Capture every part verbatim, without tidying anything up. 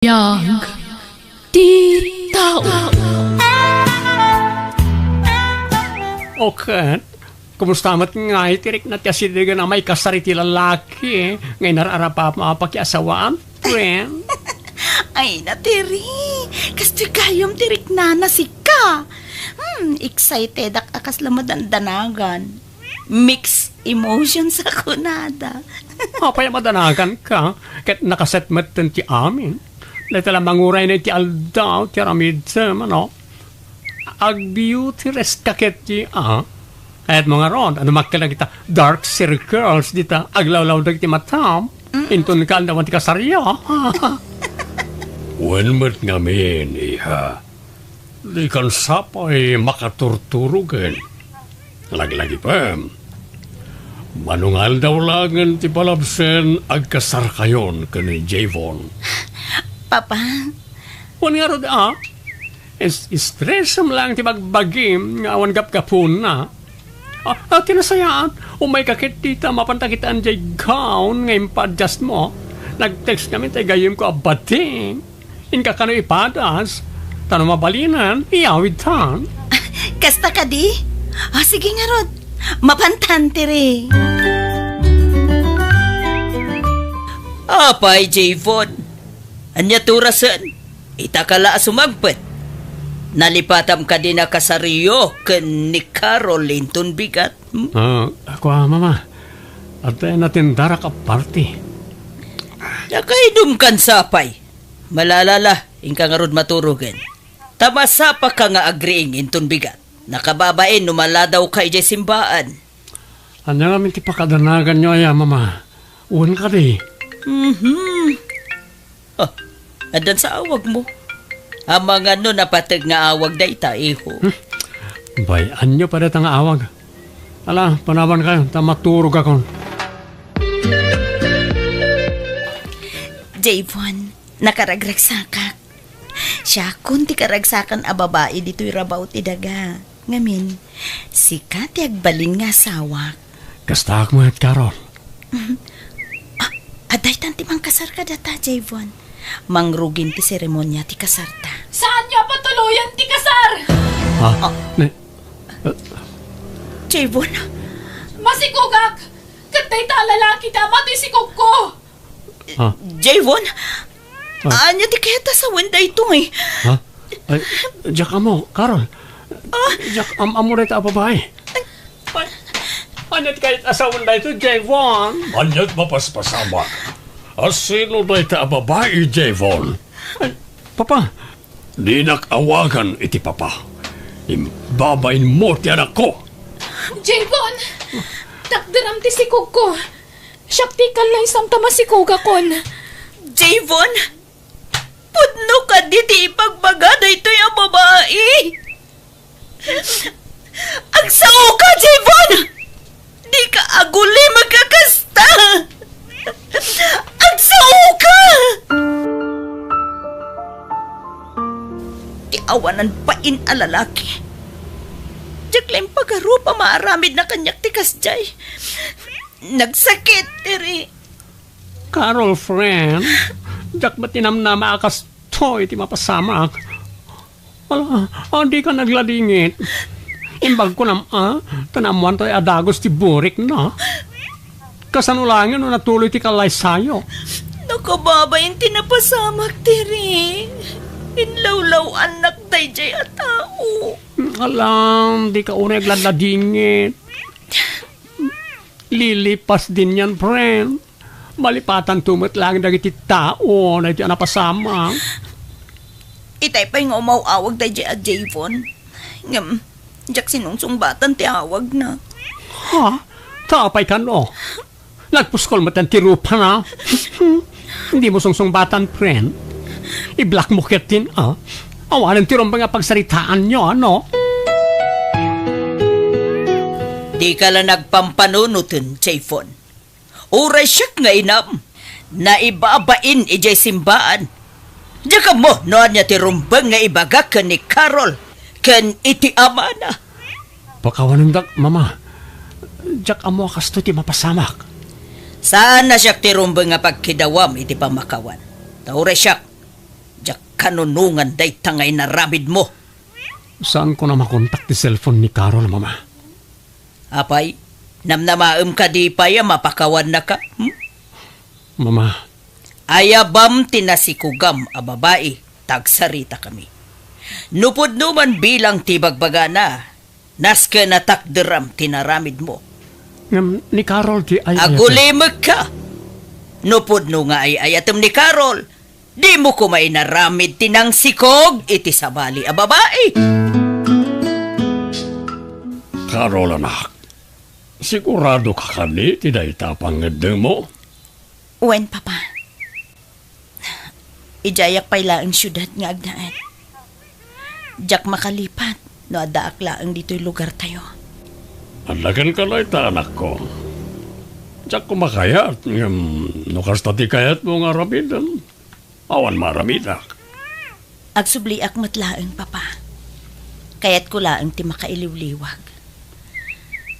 Biag ti tao. O ket, kumusta met ngay ti rikna ti asidegen a maikasar iti lalaki nga inar-arap a mapakiasawaan, friend? Ay, natiri. Kastoy gayam ti riknana sika. Hmm, excitedak a kasla madandanagan. Mixed emotions a kunada. Apay a madanaganka, ket nakaset metten ti amin. Dayta la manguray na iti aldaw ti aramidem, ano? Ag-beauty rest ka ketdi, a? Kayatmo ngarud, no makkel dagita dark circles dita aglawlawda iti matam, inton ka aldawan ti kasaryo. Wen met ngamin, iha. Dikan sapay makaturturogen. Laglagipem. Mano nga aldaw laengen ti palabsen agkasarkayon ken ni Javon. Papa? Wen ngarud, a? Is-, stressem laeng ti bagbagim nga awan gapgapuna. A, a, ti nasayaat, umayka ketdi ta mapanta kitaan jay gown nga impa-adjustmo. Nag-text ngamin ta igayemko a bading. Inka kano ipadas, ta no mabalinen, iyawidtan. Kasta kadi? O, sige ngarud. Mapantan tiri. Apay, Javon. Ania ti orasen? Ita ka la a sumangpet. Nalipatam kadi a kasaryo ken ni Carol inton bigat? Hmm? A, ako, a, mama. Adda natendarak a party. Nakainumkan sapay. Malala la, inka ngarud maturogen. Ta masapaka nga agriing inton bigat. Nakababain no maladawka idiay simbaan. Ania ngamin ti pakadanaganyo aya, mama? Wen kadi? Mhm. O, addan sa awagmo. Amangan no napateg nga awag dayta, iho. Hmm? Bay-anyo pay dayta nga awag. Ala, panawankayo, ta maturogakon. Javon, nakaragragsakak. Siakon ti karagsakan a babai ditoy rabaw ti daga. Ngamin, sika ti agbalin nga asawak. Kastaak met, Carol. A, adda itan ti mangkasar kadata, Javon. Mangrugin ti seremonia ti kasarta. Saanyo a patuloyen ti kasar! Ha? Ne? Javon? Masikogak! Ket dayta a lalaki ti ama ti sikogko! Ha? Javon? Ha? Ania ti kayat a sawen daytoy? Ha? Ay, diak ammo, Carol. Diak am-ammo dayta a babai. Ay. Ania ti kayat a sawen daytoy, Javon? Ania ti mapaspasamak? A sino dayta a babai, Javon? Ay, Papa. Dinak awagan iti papa. Imbabainmo ti anakko. Javon! Takderam ti sikogko. Siak ti kallaysam ta masikogakon. Javon! Pudno kadi ti ipagbaga daytoy a babai! Agsaoka, Javon! Dika agulimag a kasta! Agsaoka! Ti awanan bain a lalaki. Diak la impagarup a maaramidna kaniak ti kasdiay. Nagsakit, diri. Carol, friend, diak met tinamnama a kastoy ti mapasamak. Ala, a, dika nagladingit. Imbagko nam, a, ta naammoanto a dagus ti burikna. Kasano laengen no natuloy ti kallaysayo? Nakababain ti napasamak, diri. Inlawlaw-annak daydiay a tao. Ala, dika unay agladladingit. Lilipas din yan, friend. Malipatanto met laeng dagiti tao daytoy a napasamak. Itay pay nga umaw-awag daydiay a Javon. Ngem, diak sinungsungbatan ti awagna. Ha? Ta apay kano? Nagpuskol met ti rupana. Hmm. Dimo sungsungbatan, friend. I-block mo ketdin, a. Awanen ti rumbeng a pagsaritaanyo, ano? Dika la nagpampanunoten, Javon. Uray siak nga inam, naibabain idiay simbaan. Diak ammo no ania ti rumbeng nga ibagak ken ni Carol ken iti amana. Pakawanendak, Mama. Diak ammo a kastoy ti mapasamak. Saan a siak ti rumbeng nga pagkidawam iti pammakawan. Ta uray siak, kanunongan dayta nga inaramidmo. Saanko a makontak ti cellphone ni Carol, Mama. Apay, namnamaem kadi pay a mapakawannaka? Hmm? Mama. Ayabam ti nasikogam a babai, ta agsaritakami. No pudno man bilang ti bagbagana, nasken a takderam ti naramidmo. Ngem ni Carol ti ay-ayatem. Agulimekka! No pudno nga ay-ayatem ni Carol, dimo koma inaramid ti nangsikog iti sabali a babai. Carol, anak, siguradoka kadi ti dayta a pangngeddengmo? Wen, Papa. Idiayak pay laeng siudad nga agnaed. Diak makalipat no addaak laeng ditoy lugartayo. Adda kenka dayta, anakko. Diak koma kayat, ngem no kasta ti kayatmo nga aramiden, awan maaramidak. Agsubliak met laeng, Papa. Kayatko laeng ti makailiwliwag.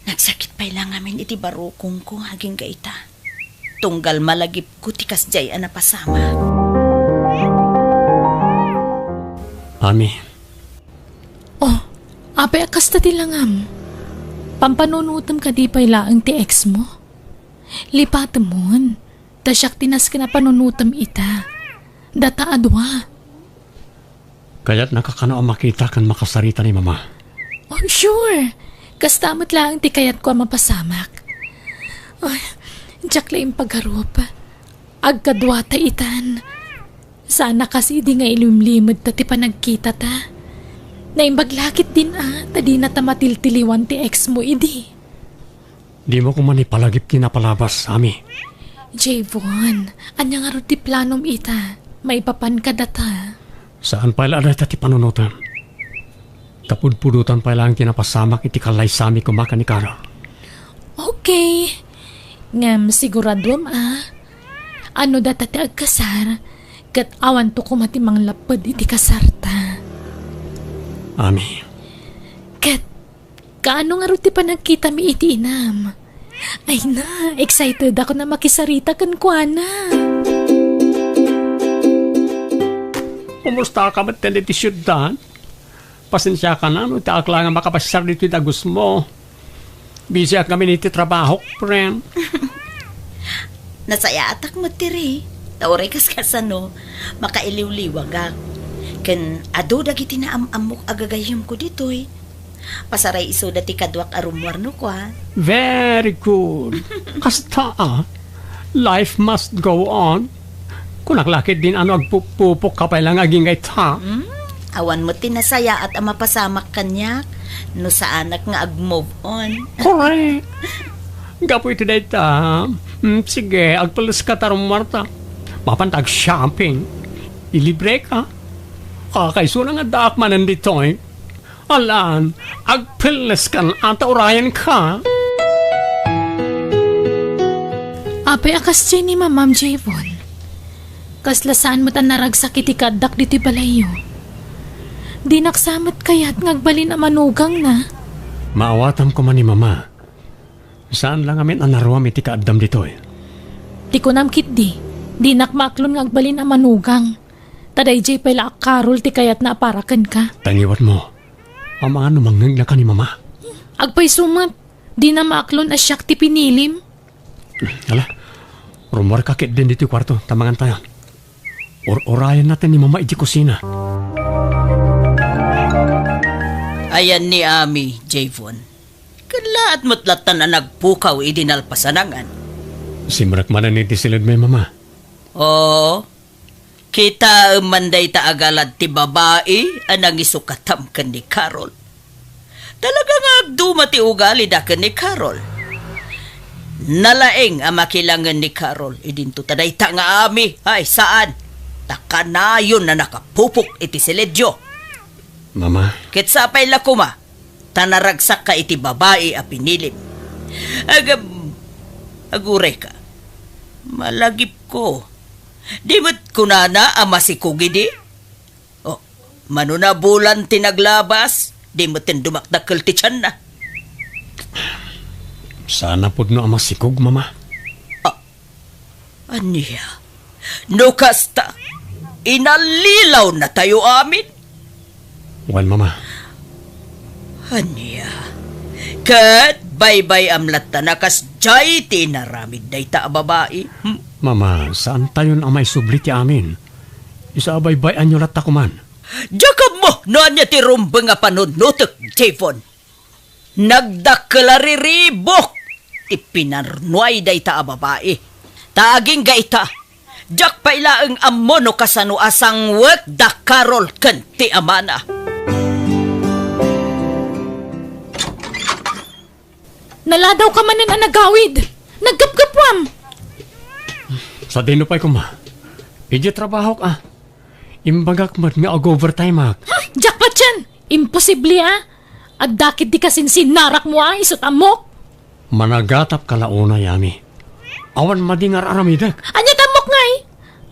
Nagsakit pay la ngamin iti barukongko agingga ita. Tunggal malagipko ti kasdiay a napasamak. Ami. Oh, apay a kasta ti langam? Pampanunotem kadi pay laeng ti ex mo? Lipatemon, ta siak ti nasken a panunotem ita. Data a dua. Kayatnaka kano a makita ken makasarita ni Mama? Oh, sure. Kasta met laeng ti kayatko a mapasamak. Ay, diak la impagarup. Agkaduata itan. Saan a kas idi nga ilimlimedta ti panagkitata. Naimbag la ketdin a, ta dinata matiltiliwan ti ex mo idi. Dimo koma ipalagip ti napalabas, Ami. Javon, ania ngarud ti planom ita? Maipapan kadata? Saan pay la a dayta ti panunotem. Ta pudpudotan pay laeng ti napasamak iti kallaysami koma ken ni Carol. Okay. Ngem siguradom a, no data ti agkasar, ket awanto koma ti manglapped iti kasarta. Ami. Ket kaano ngarud ti panagkitami iti inam? Ay na, excited ako a makisarita kenkuana. Kumustaka met iti siudad? Pasensiakan no ti aklay nga makapasiar ditoy dagusmo. Busyak ngamin iti trabahok, friend. Nasayaatak met ti ri. Ta uray kaskasano, makailiwliwagak. Ken adu dagiti naam-ammok a gagayyemko ditoy. Pasaray isuda ti kaduak a rummuar no kua. Very good. Kasta a, life must go on. Kunak la ketdin a no agpupupokka pay laeng agingga ita. Hmm? Awan met ti nasayaat a mapasamak kaniak no saanak nga ag-move on. Correct. Gapu iti dayta, mm, sige, agpelleska ta rummuarta. Mapanta ag-shopping. Ilibreka. Kakaisuna nga addaak manen ditoy. Alan, agpelleskan a ta urayenka. Apay a kasdiay ni Mamam, Javon? Kasla saan met a naragsak iti kaaddak ditoy balayyo. Dinak sa met kayat nga agbalin a manugangna. Maawatam koma ni Mama. Saan la ngamin a naruam iti kaaddam ditoy. Ti kunam ketdi, dinak maaklon nga agbalin a manugang. Ta daydiay pay la a Carol ti kayatna a para kenka. Ta ngiwatmo, amangan no mangngegnaka ni Mama. Agpayso met, dina maaklon a siak ti pinilim. Ala, rummuarka ketdin ditoy kuarto, ta mangantayon. Ur-urayenna ten ni Mama iti kusina. Ayan ni Ami, Javon. Ken laat met lattan a nagpukaw idi nalpasanangan. Simrek manen iti siledmi, Mama. Oo. Kitaem man dayta a galad ti babai a nangisukatam ken ni Carol. Talaga nga agduma ti ugalida ken ni Carol. Nalaing a makilangen ni Carol idinto ta dayta nga Ami, ay saan, ta kanayon a nakapupok iti siledyo. Mama. Ket sapay la koma, ta naragsakka iti babai a pinilim. Agam, agurayka, malagipko. Di met kunana a masikog idi? Oh, mano nabulan ti naglabas, di met dumakdakkel ti tianna. Saan a pudno a masikog, Mama. Ah, ania? No kasta, Inallilawnatayo amin. Wen, Mama. Ania? Ket baybay-am latta a kasdiay ti inaramid dayta a babai. Hmm? Mama, saantayon a maisubli ti amin. Isu a baybay-anyo latta koman. Diak ammo no ania ti rumbeng a panunutek, Javon. Nagdakkel a riribuk ti pinarnuay dayta a babai. Ta agingga ita, diak pay laeng ammo no kasano a sangwek da Carol ken ti amana. Naladawka manen a nagawid. Naggapgapwam. Sadino pay koma? Idiay trabahok, a. Imbagak met nga ag-overtimeak. Hmm, diak patien. Imposible, a. Adda ketdi kasinsinnarakmo, a, isut' ammok. Managatapka la unay, Ami. Awan madi nga ar-aramidek. Ania ti ammok ngay?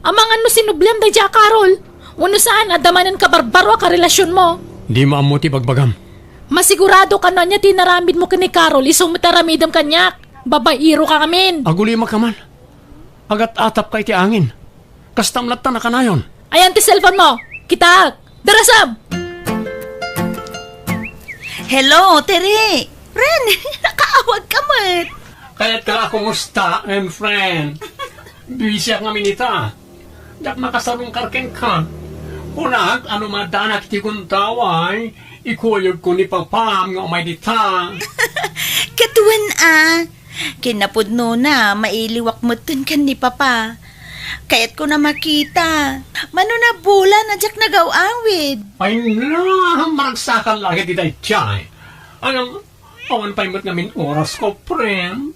Amangan no sinubliam daydiay a Carol. Wenno saan, adda manen kabarbaro a karelasionmo. Dimo ammo ti bagbagam. Masiguradoka no ania ti inaramidmo ken ni Carol, isu met aramidem kaniak. Babaeroka ngamin. Agulimakka man. Agat-atapka iti angin. Kastam latta a kanayon. Ayan ti cellphone mo. Kitaek. Darasem! Hello, Tere. Ren, nakaawagka met. Kayatka a kumusta, em, friend? Busyak ngamin ita. Diak makasarungkar kenka. Kunak, no maaddanak iti gundaway, ikuyogko ni Papam nga umay dita. Ket wen a, kinapudnona, mailiwak metten ken ni Papa. Kayatko a makita. Mano nabulan a diak nagaw-awid. Ay, na, maragsakan la iti daydiay. Ayan, awan pay met ngamin orasko, friend.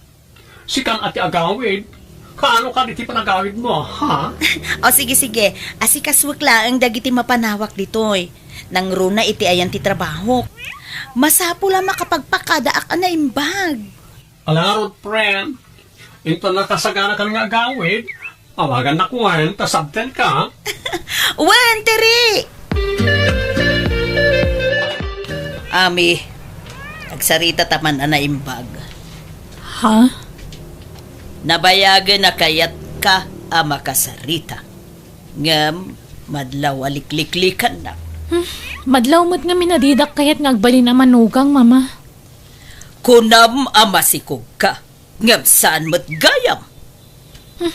Sikan a ti agawid. Kaano kadi ti panagawidmo, ha? O, sige, sige. Asikasuek laeng dagiti mapanawak ditoy. Nangruna iti ayan ti trabahok. Masapul a makapagpakadaak a naimbag. Ala ngarud, friend. Inton nakasaganakan nga agawid, awagannak wen ta sabtenka. Wen, Tere! Ami, agsaritata man a naimbag. Ha? Nabayagen a kayatka a makasarita. Ngem, madlaw a likliklikannak. Hmm, madlaw met ngamin a didak kayat nga agbalin a manugang, Mama. Kunam a masikogka, ngem saan met gayam. Hmm.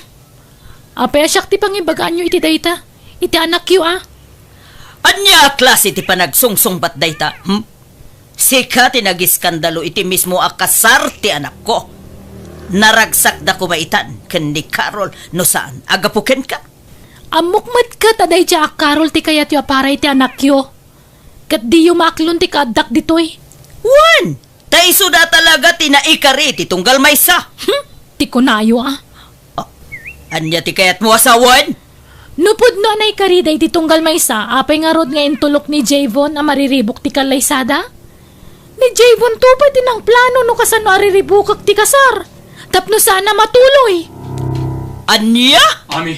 Apay a siak ti pangibagaanyo iti dayta? Iti anakyo, a? Ania a klase ti panagsungsungbat dayta, hmm? Sika ti nagiskandalo iti mismo a kasar ti anakko. Naragsakda koma itan ken ni Carol no saan a gapu kenka. Ammok met ket a daydiay a Carol ti kayatyo a para iti anakyo. Ket diyo maaklon ti kaaddak ditoy. Wen, ta isuda talaga ti naikari ti tunggal maysa. Hmm, ti kunayo, a. Ah, ania ti kayatmo a sawen? No pudno a naikarida iti tunggal maysa, apay ngarud nga intulok ni Javon a mariribuk ti kallaysada? Ni Javon to pay ti nangplano no kasano a riribukek ti kasar, tapno saan a matuloy. Ania? Ami.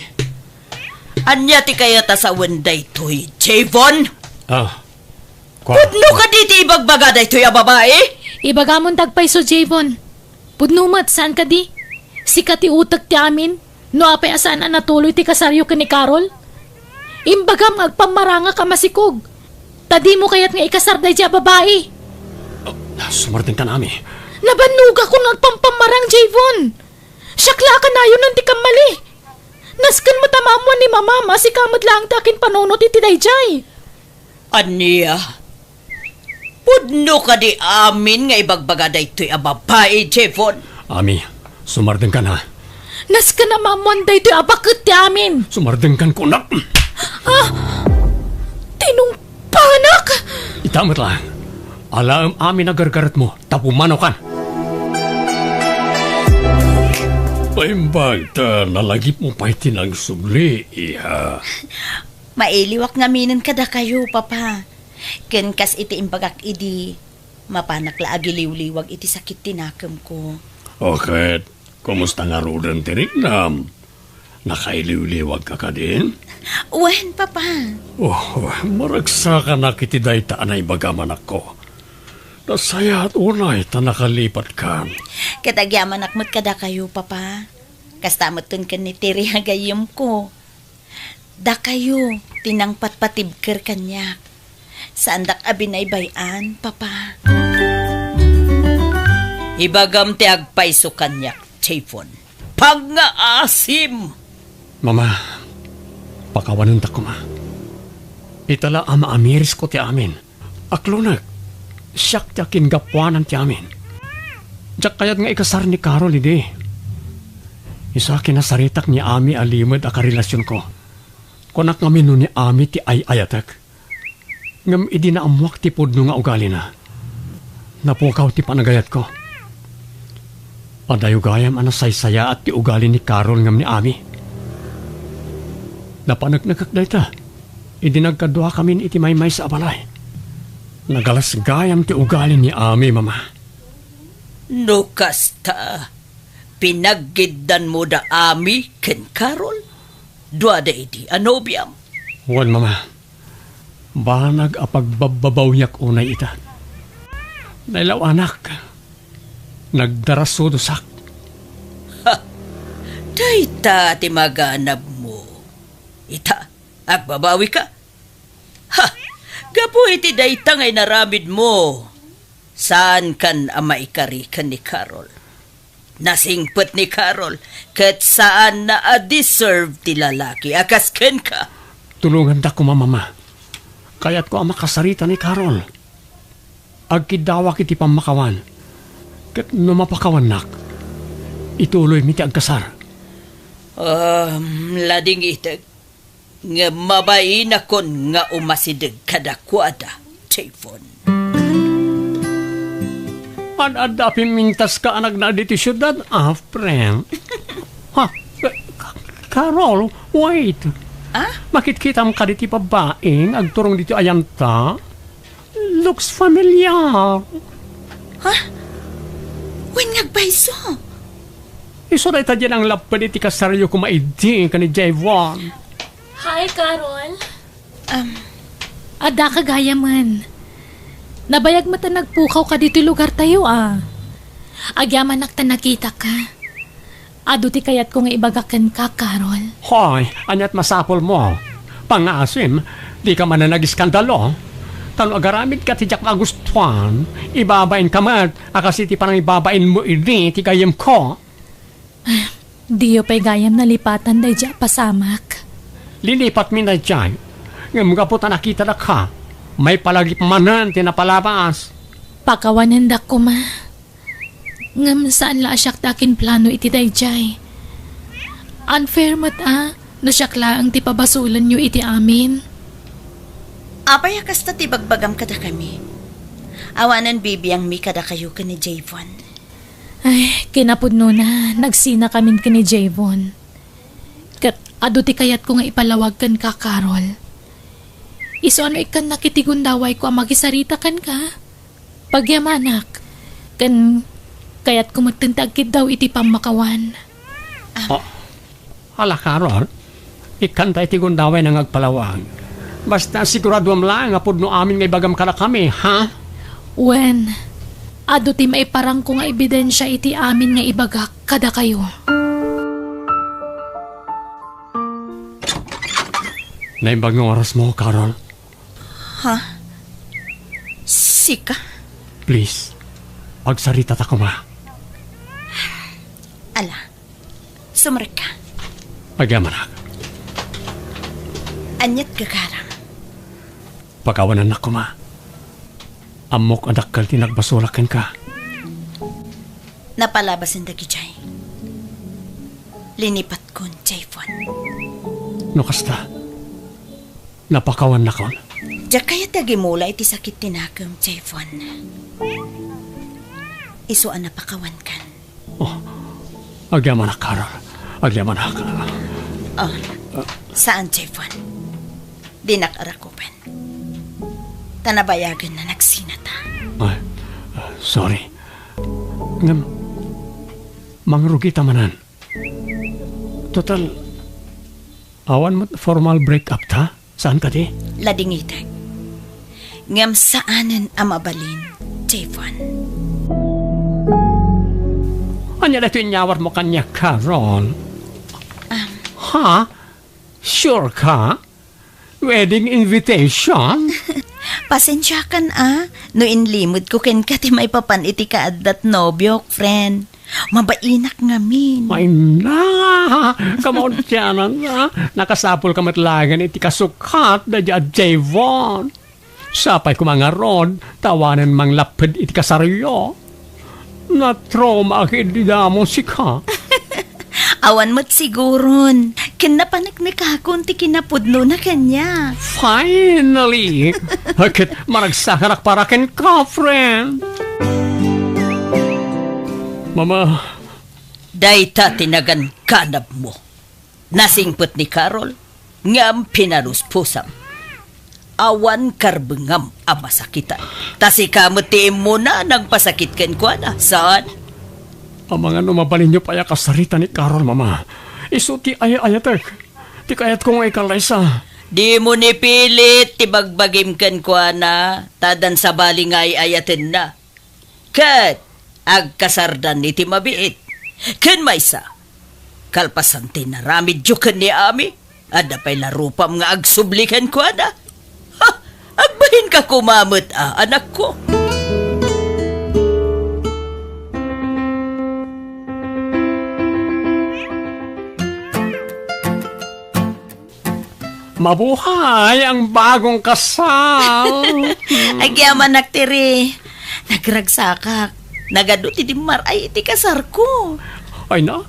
Ania ti kayat a sawen daytoy, Javon? Ah, kua- Pudno kadi ti ibagbaga daytoy a babai? Ibagamon dagpayso, Javon. Pudno met, saan kadi? Sika ti utek ti amin, no apay a saan a natuloy ti kasaryo ken ni Carol? Imbagam nga agpammarangak a masikog, ta dimo kayat nga ikasar daydiay a babai. Ah, sumardengkan, Ami. Nabannogakon nga agpampammarang, Javon. Siak la a kanayonen ti kammali. Nasken met a maammuan ni Mamam a sika met laeng ti akinpanunot iti daydiay. Ania? Pudno kadi amin nga ibagbaga daytoy a babai, Javon? Ami, sumardengkan, ha? Nasken a maammuan daytoy a baket ti amin. Sumardengkan, kunak. Ah! Tinungpanak! Ita met laeng. Alaem amin a gargaretmo, ta pumanaw kan. Paimbag ta nalagipmo pay ti nagsubli, iha. Mailiwak ngaminen kadakayo, Papa. Ken kas iti imbagak idi, mapanak la agiliwliwag iti sakit ti nakemko. O ket, kumusta ngaruden ti riknam? Nakailiwliwagka kadin? Wen, Papa. Oh, maragsakanak iti dayta a naibagam, anakko. Nasayaat unay ta nakalipatkan. Ket agyamanak met kadakayo, Papa. Kasta metten ken ni Tere a gayyemko. Dakayo ti nangpatpatibker kaniak. Saandak a binaybay-an, Papa. Ibagam ti agpayso kaniak, Javon. Pangngaasim! Mama, pakawanendak koma. Ita la a maamirisko ti amin. Aklonek, siak ti akingapuanan ti amin. Diak kayat nga ikasar ni Carol idi. Isu a kinasaritak ni Ami a limed a karelasionko. Kunak ngamin no ni Ami ti ay-ayatek. Ngem idi naammoak ti pudno nga ugalina, napukaw ti panagayatko. Adayo gayam a nasaysayaat ti ugali ni Carol ngem ni Ami. Napaneknekek dayta idi nagkaduakamin iti maymaysa a balay. Nagalas gayam ti ugali ni Ami, Mama. No kasta, pinaggiddanmo da Ami ken Carol? Duada idi a nobiam? Wen, Mama. Banag a pagbabbabawiak unay ita. Nailawanak. Nagdarasudosak. Ha! Dayta ti maganabmo. Ita, agbabawika? Ha! Gapu iti dayta nga inaramidmo, saankan a maikari ken ni Carol. Nasingpet ni Carol, ket saanna a deserve ti lalaki a kas kenka. Tulongandak koma, Mama. Kayatko a makasarita ni Carol. Agkiddawak iti pammakawan. Ket no mapakawannak, ituloymi ti agkasar. Um, ladingitek, ngem mabainakon nga umasideg kadakuada, Javon. Ad-adda a pimmintaska a nagna ditoy siudad, a, friend. Ha? Ka-, Carol, wait. Ah? Makitkitam kadi ti babaeng agturong ditoy ayanta? Looks familiar. Ha? Wen nga agpayso? Isu dayta diay nanglapped iti kasaryo koma idi ken ni Javon. Hi, Carol. Um, Addaka gayamen. Nabayag met a nagpukaw ka ditoy lugartayo, a. Agyamanak ta nakitaka. Adu ti kayatko nga ibagak kenka, Carol. Hoy, aniat masapulmo? Pangngaasim, dika manen agiskandalo. Ta no agaramidka ti diak magustuan, ibabainka met a kas iti panangibabainmo idi ti gayyemko. Diyo pay gayam nalipatan daydiay a pasamak. Linipatmi daydiay, ngem gapu ta nakitada ka, maipalagip manen ti napalabas. Pakawanendak koma. Ngem saan la a siak ti akinplano iti daydiay. Unfair met a, no siak laeng ti pabasolenyo iti amin. Apay a kasta ti bagbagam kadakami? Awanen bibiangmi kadakayo ken ni Javon. Ay, kinapudnona, nagsinakamin ken ni Javon. Ket adu ti kayatko nga ipalawag kenka, Carol. Isu a no ikkannak iti gundawayko a makisarita kenka, pagyamanak. Ken kayatko metten ti agkiddaw iti pammakawan. Ah. Ala, Carol, ikkanta iti gundaway nga agpalawag. Basta siguraduam laeng a pudno amin nga ibagam kadakami, ha? Wen, adu ti maiparangko nga ebidensia iti amin nga ibagak kadakayo. Naimbag nga orasmo, Carol. Ha? Sika? Please, agsaritata koma. Ala, sumrekka. Agyamanak. Aniat gagaram? Pakawanennak koma. Ammok a dakkel ti nagbasolak kenka. Napalabasen dagidiay. Linipatkon, Javon. No kasta, napakawannakon. Diak kayat ti agimula iti sakit ti nakem, Javon. Isu a napakawankan. Oh, agyamanak, Carol. Agyamanak. Oh, saan, Javon. Dinak arakupen. Ta nabayagen a nagsinata. Ay, sorry. Ngem, mangrugita manen. Total, awan met formal break-up ta? Saan kadi? Ladingitek. Ngem saanen a mabalin, Javon. Ania daytoy inyawatmo kaniak, Carol? Um, Ha? Sure ka? Wedding invitation? Pasensiakan a, no inlimedko kenka ti maipapan iti kaaddat nobiok, friend. Mabainak ngamin. Ay na! Kamautianan a, nakasapulka met laengen iti kasukat daydi a Javon. Sapay koma ngarud, ta awanen manglapped iti kasaryo. Natraumaak idi damo sika. Awan met siguron. Ken napaneknekakon ti kinapudnona kaniak. Finally! Ket maragsakanak para kenka, friend. Mama. Dayta ti naganganabmo. Nasingpet ni Carol, ngem pinarusposam. Awan karbengam a masakitan. Ta sika met ti immuna a nagpasakit kenkuana, saan? Amangan no mabalinyo pay a kasarita ni Carol, Mama. Isu ti ay-ayatek. Ti kayatko nga ikallaysa. Dimo ni pilit ti bagbagim kenkuana, ta addan sabali nga ay-ayatenna. Ket agkasardan iti mabiit. Ken maysa, kalpasan ti naramidyo ken ni Ami, adda pay la rupam nga agsubli kenkuana. Ha! Agbahinka koma met a, anakko. Mabuhay ang bagong kasal! Agyamanak, Tiri. Nagragsakak. Nagadu ti dimmar-ay iti kasarko. Ay na,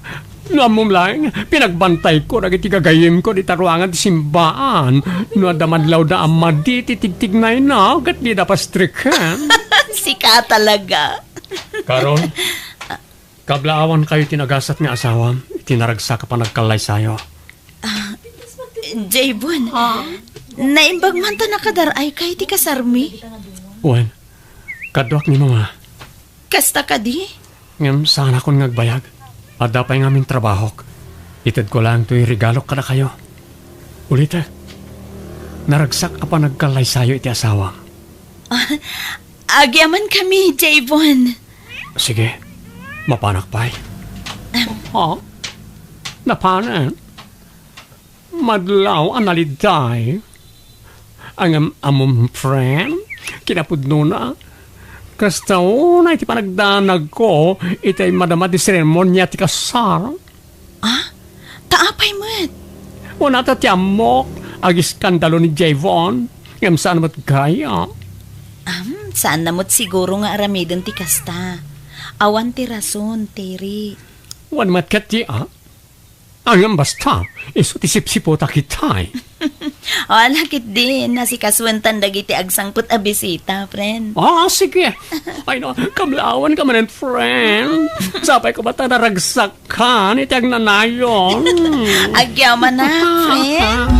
no ammom laeng, pinagbantayko dagiti gagayyemko dita ruangan ti simbaan. No adda madlawda a madi ti tigtignayna, ket dida pastreken. Sika talaga. Carol, kablaawankayo ti nagasat nga asawam iti naragsak a panagkallaysayo. Ah, Javon, naimbag man ta nakadar-ayka iti kasarmi? Wen, kaduak ni Mama. Kasta kadi? Ngem saanakon nga agbayag. Adda pay ngamin trabahok. Itedko laeng toy regalok kadakayo. Ulitek, naragsak a panagkallaysayo iti asawam. Ah, agyamankami, Javon. Sige, mapanak pay. Em. Ha? Napanen? Madlaw a naliday. Ngem ammom, friend, kinapudnona, kasta unay ti panagdanagko iti madama ti seremonia ti kasar. Ah? Ta apay met? Unata ti ammok, agiskandalo ni Javon, ngem saan met gayam. Am, saanna met siguro nga aramiden ti kasta. Awan ti rason, Terry. Wen met ketdi, a? Ngem basta, isu ti sipsiputak itay. O, ala ketdi, nasikasuentan dagiti agsangpet a bisita, friend. Ah, sige. Ay, no, kablaawanka manen, friend. Sapay koma ta naragsak kan iti agnanayon. Agyamanak, friend.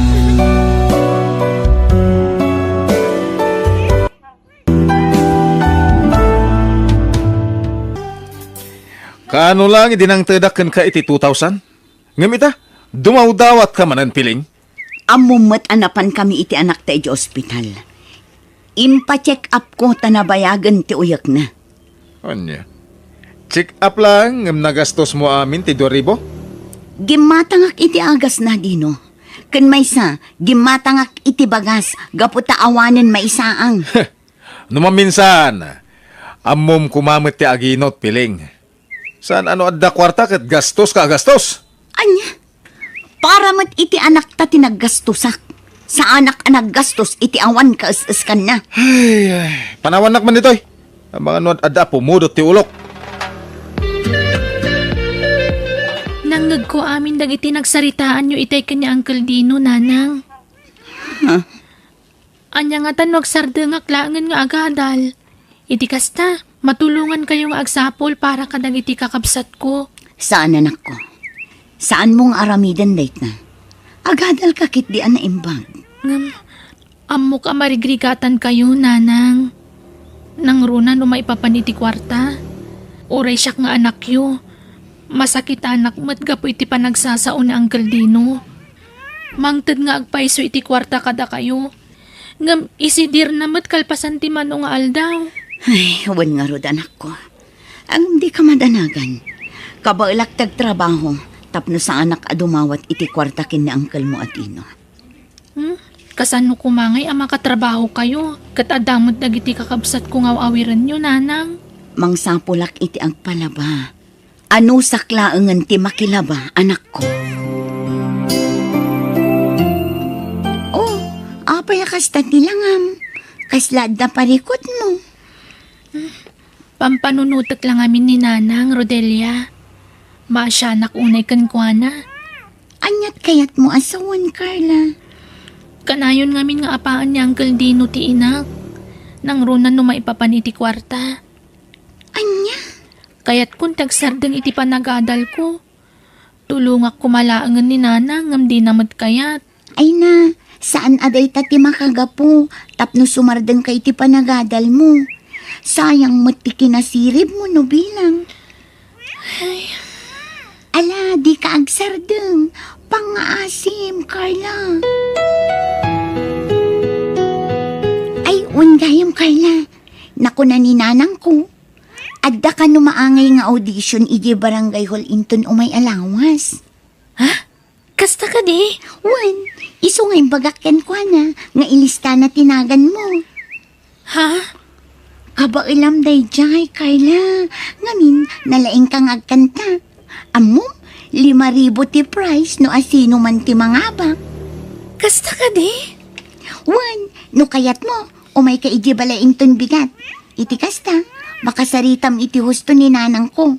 Kaano lang idi nangtedak kenka iti two thousand? Ngem ita, dumawdawatka manen, Piling. Ammom met a napankami iti anakta iti ospital. Impacheck-upko ta nabayagen ti uyekna. Ania? Check-up laeng ngem nagastos mo amin ti dua ribu? Gimmatangak iti agasna, Dino. Ken maysa, gimmatangak iti bagas gapu ta awanen maisaang. No maminsan, ammom koma met ti aginot, Piling. Saan a no adda kuarta ket gastoska a gastos. Ania? Para met iti anakta ti naggastosak. Saanak a naggastos iti awan kaes-eskanna. Ay, ay. Panawannak man ditoy. Amangan no ad-, adda a pumudot ti ulok. Nangngegko amin dagiti nagsaritaanyo itay ken ni Uncle Dino, Nanang. Huh? Ania ngatan no agsardengak laengen nga agadal? Iti kasta, matulongankayo nga agsapul para kadagiti kakabsatko. Saan, anakko. Saanmo nga aramiden dayta. Agadalka ketdi a naimbag. Ngem, ammok a marigrigatankayo, Nanang. Nangruna no maipapan iti kuarta. Uray siak nga anakyo. Masakitanak met gapu iti panagsasao ni Uncle Dino. Mangted nga agpayso iti kuarta kadakayo. Ngem isidirna met kalpasan ti mano nga aldaw. Ay, wen ngarud, anakko. Ngem dika madanagan. Kabaelak ti agtrabaho, Tapno saanak a dumawat iti kuarta ken ni uncle mo a Dino. Hmm? Kasano koma ngay a makatrabahokayo? Ket adda met dagiti kakabsatko nga aw-awirenyo, nanang. Mangsapulak iti agpalaba. Anusak laengen ti makilaba, anakko. Oh, apay a kasta ti langam? Kasla adda parikutmo? Pampanunotek la ngamin ni Nanang, Rodelia. Maasianak unay kenkuana. Aniat kayatmo a sawen, Carla? Kanayon ngamin nga apaen ni Uncle Dino ti inak. Nangruna no maipapan iti kuarta. Ania? Kayatkon ti agsardeng iti panagadalko. Tulongak koma laengen ni Nanang ngem dina met kayat. Ay na, saan a dayta ti makagapu tapno sumardengka iti panagadalmo. Sayang met ti kinasiribmo no bilang. Ay. Ala, dika agsardeng. Pangngaasim, Carla. Ay, wen gayam, Carla. Nakuna ni nanangko, adda kano maangay nga audition idiay barangay hall inton umay a lawas. Ha? Kasta kadi? Wen, isu nga imbagak kenkuana nga ilistana ti naganmo. Ha? Kabaelam daydiay, Carla. Ngamin, nalaingka nga agkanta. Ammom, lima ribu ti prize no asino man ti mangabak. Kasta kadi? Wen, no kayatmo, umayka idiay balay inton bigat. Iti kasta, makasaritam iti husto ni nanangko.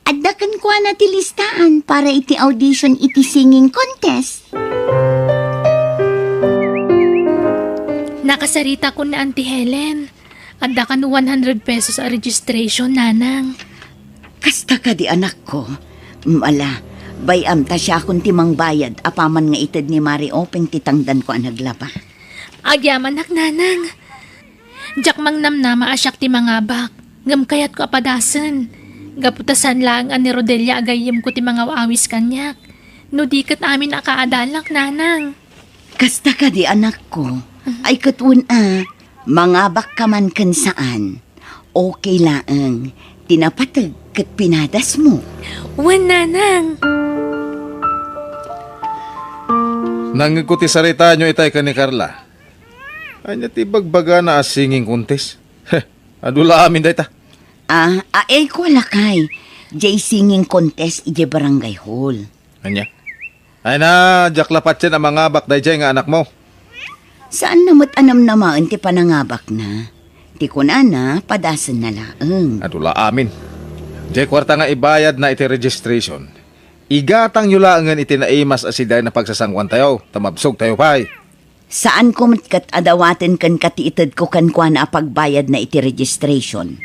Adda kenkuana ti listaan para iti audition iti singing contest. Nakasaritakon ni Auntie Helen. Adda kano one hundred pesos a registration, nanang. Kasta kadi, anakko? Mm, ala, bay-am ta siakon ti mangbayad apaman nga ited ni Mari Openg ti tangdanko a naglaba. Agyamanak, nanang. Diak mangnamnama a siak ti mangabak, ngem kayatko a padasen. Gapu ta saan laeng a ni Rodelia a gayyemko ti mangaw-awis kaniak. No di ket amin a kaadalak, nanang. Kasta kadi, anakko? Ay, ket wen a, mangabakka man ken saan. Okay laeng. Ti napateg ket pinadasmo. Wen, nanang. Nangngegko ti saritaanyo itay ken ni Carla. Ania ti ibagbagana a singing contest? Heh, adu la amin dayta. Ah, ay ko lakay. Jay singing contest idiay barangay hall. Ania? Ay na, diak la patien a mangabak daydiay nga anakmo. Saan na met a namnamaen ti panangabakna. Ti kunana, padasenna laeng. Adu la amin. Jay kuarta nga ibayadna iti registration. Igatangyo laengen iti naimas a sidain a pagsasangoantayo, ta mabsogtayo pay. Saanko met ket a dawaten kenka ti itedko kenkuana a pagbayadna iti registration.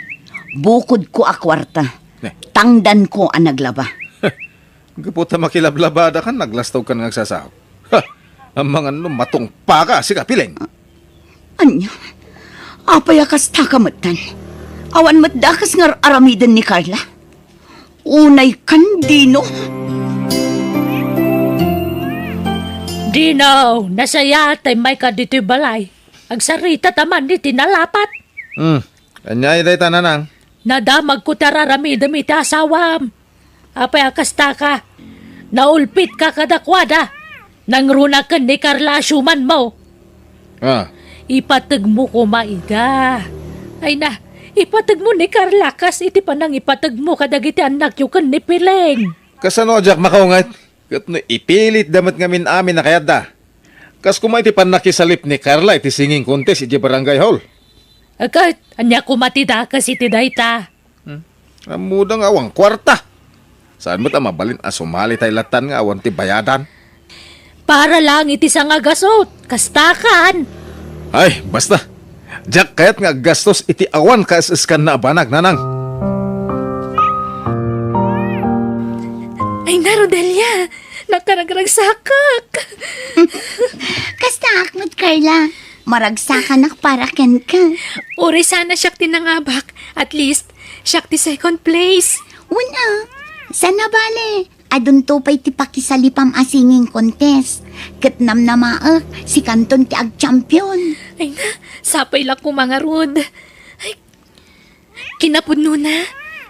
Bukodko a kuarta. Ne. Tangdanko a naglaba. Gapu ta makilablabadakan, naglastogkan nga agsasao. Ha! Amangan no matungpaka, sika, Pileng. Ania? Apay a kastaka metten? Awan met dakes nga ar-aramiden ni Carla? Unay kan Dino? Dino, nasayaat ta immayka ditoy balay. Agsarita ta man iti nalapat. Hmm. Ania dayta, nanang? Nadamagko ti ar-aramidem iti asawam. Apay a kastaka? Naulpitka kadakuada. Nangruna ken ni Carla a siumanmo. Ah. Ipategmo koma ida. Ay na, ipategmo ni Carla kas iti panangipategmo kadagiti annakyo ken ni Pileng. Kasano a diak makaunget? Ket no ipilitda met ngamin amin a kayatda. Kas koma iti pannakisalip ni Carla iti singing contest iti barangay hall. Ket, ania koma ti dakes iti dayta? Hmm? Ammoda nga awan kuarta. Saan met a mabalin a sumali tay latan nga awan ti bayadan? Para lang iti sangagasut, kastakan. Ay, basta. Diak kayat nga aggastos iti awan kaes-eskanna a banag, nanang. Ay na, Rodelia, nakaragragsakak. Kastaak met, Carla. Maragsakanak para kenka. Uray saan a siak ti nangabak, at least, siak ti second place. Wen a, saan a bale, adunto pay ti pakisalipam a singing contest. Ket namnamaek, sikanton ti agchampion. Ay na, sapay la koma ngarud. Ay, kinapudnona,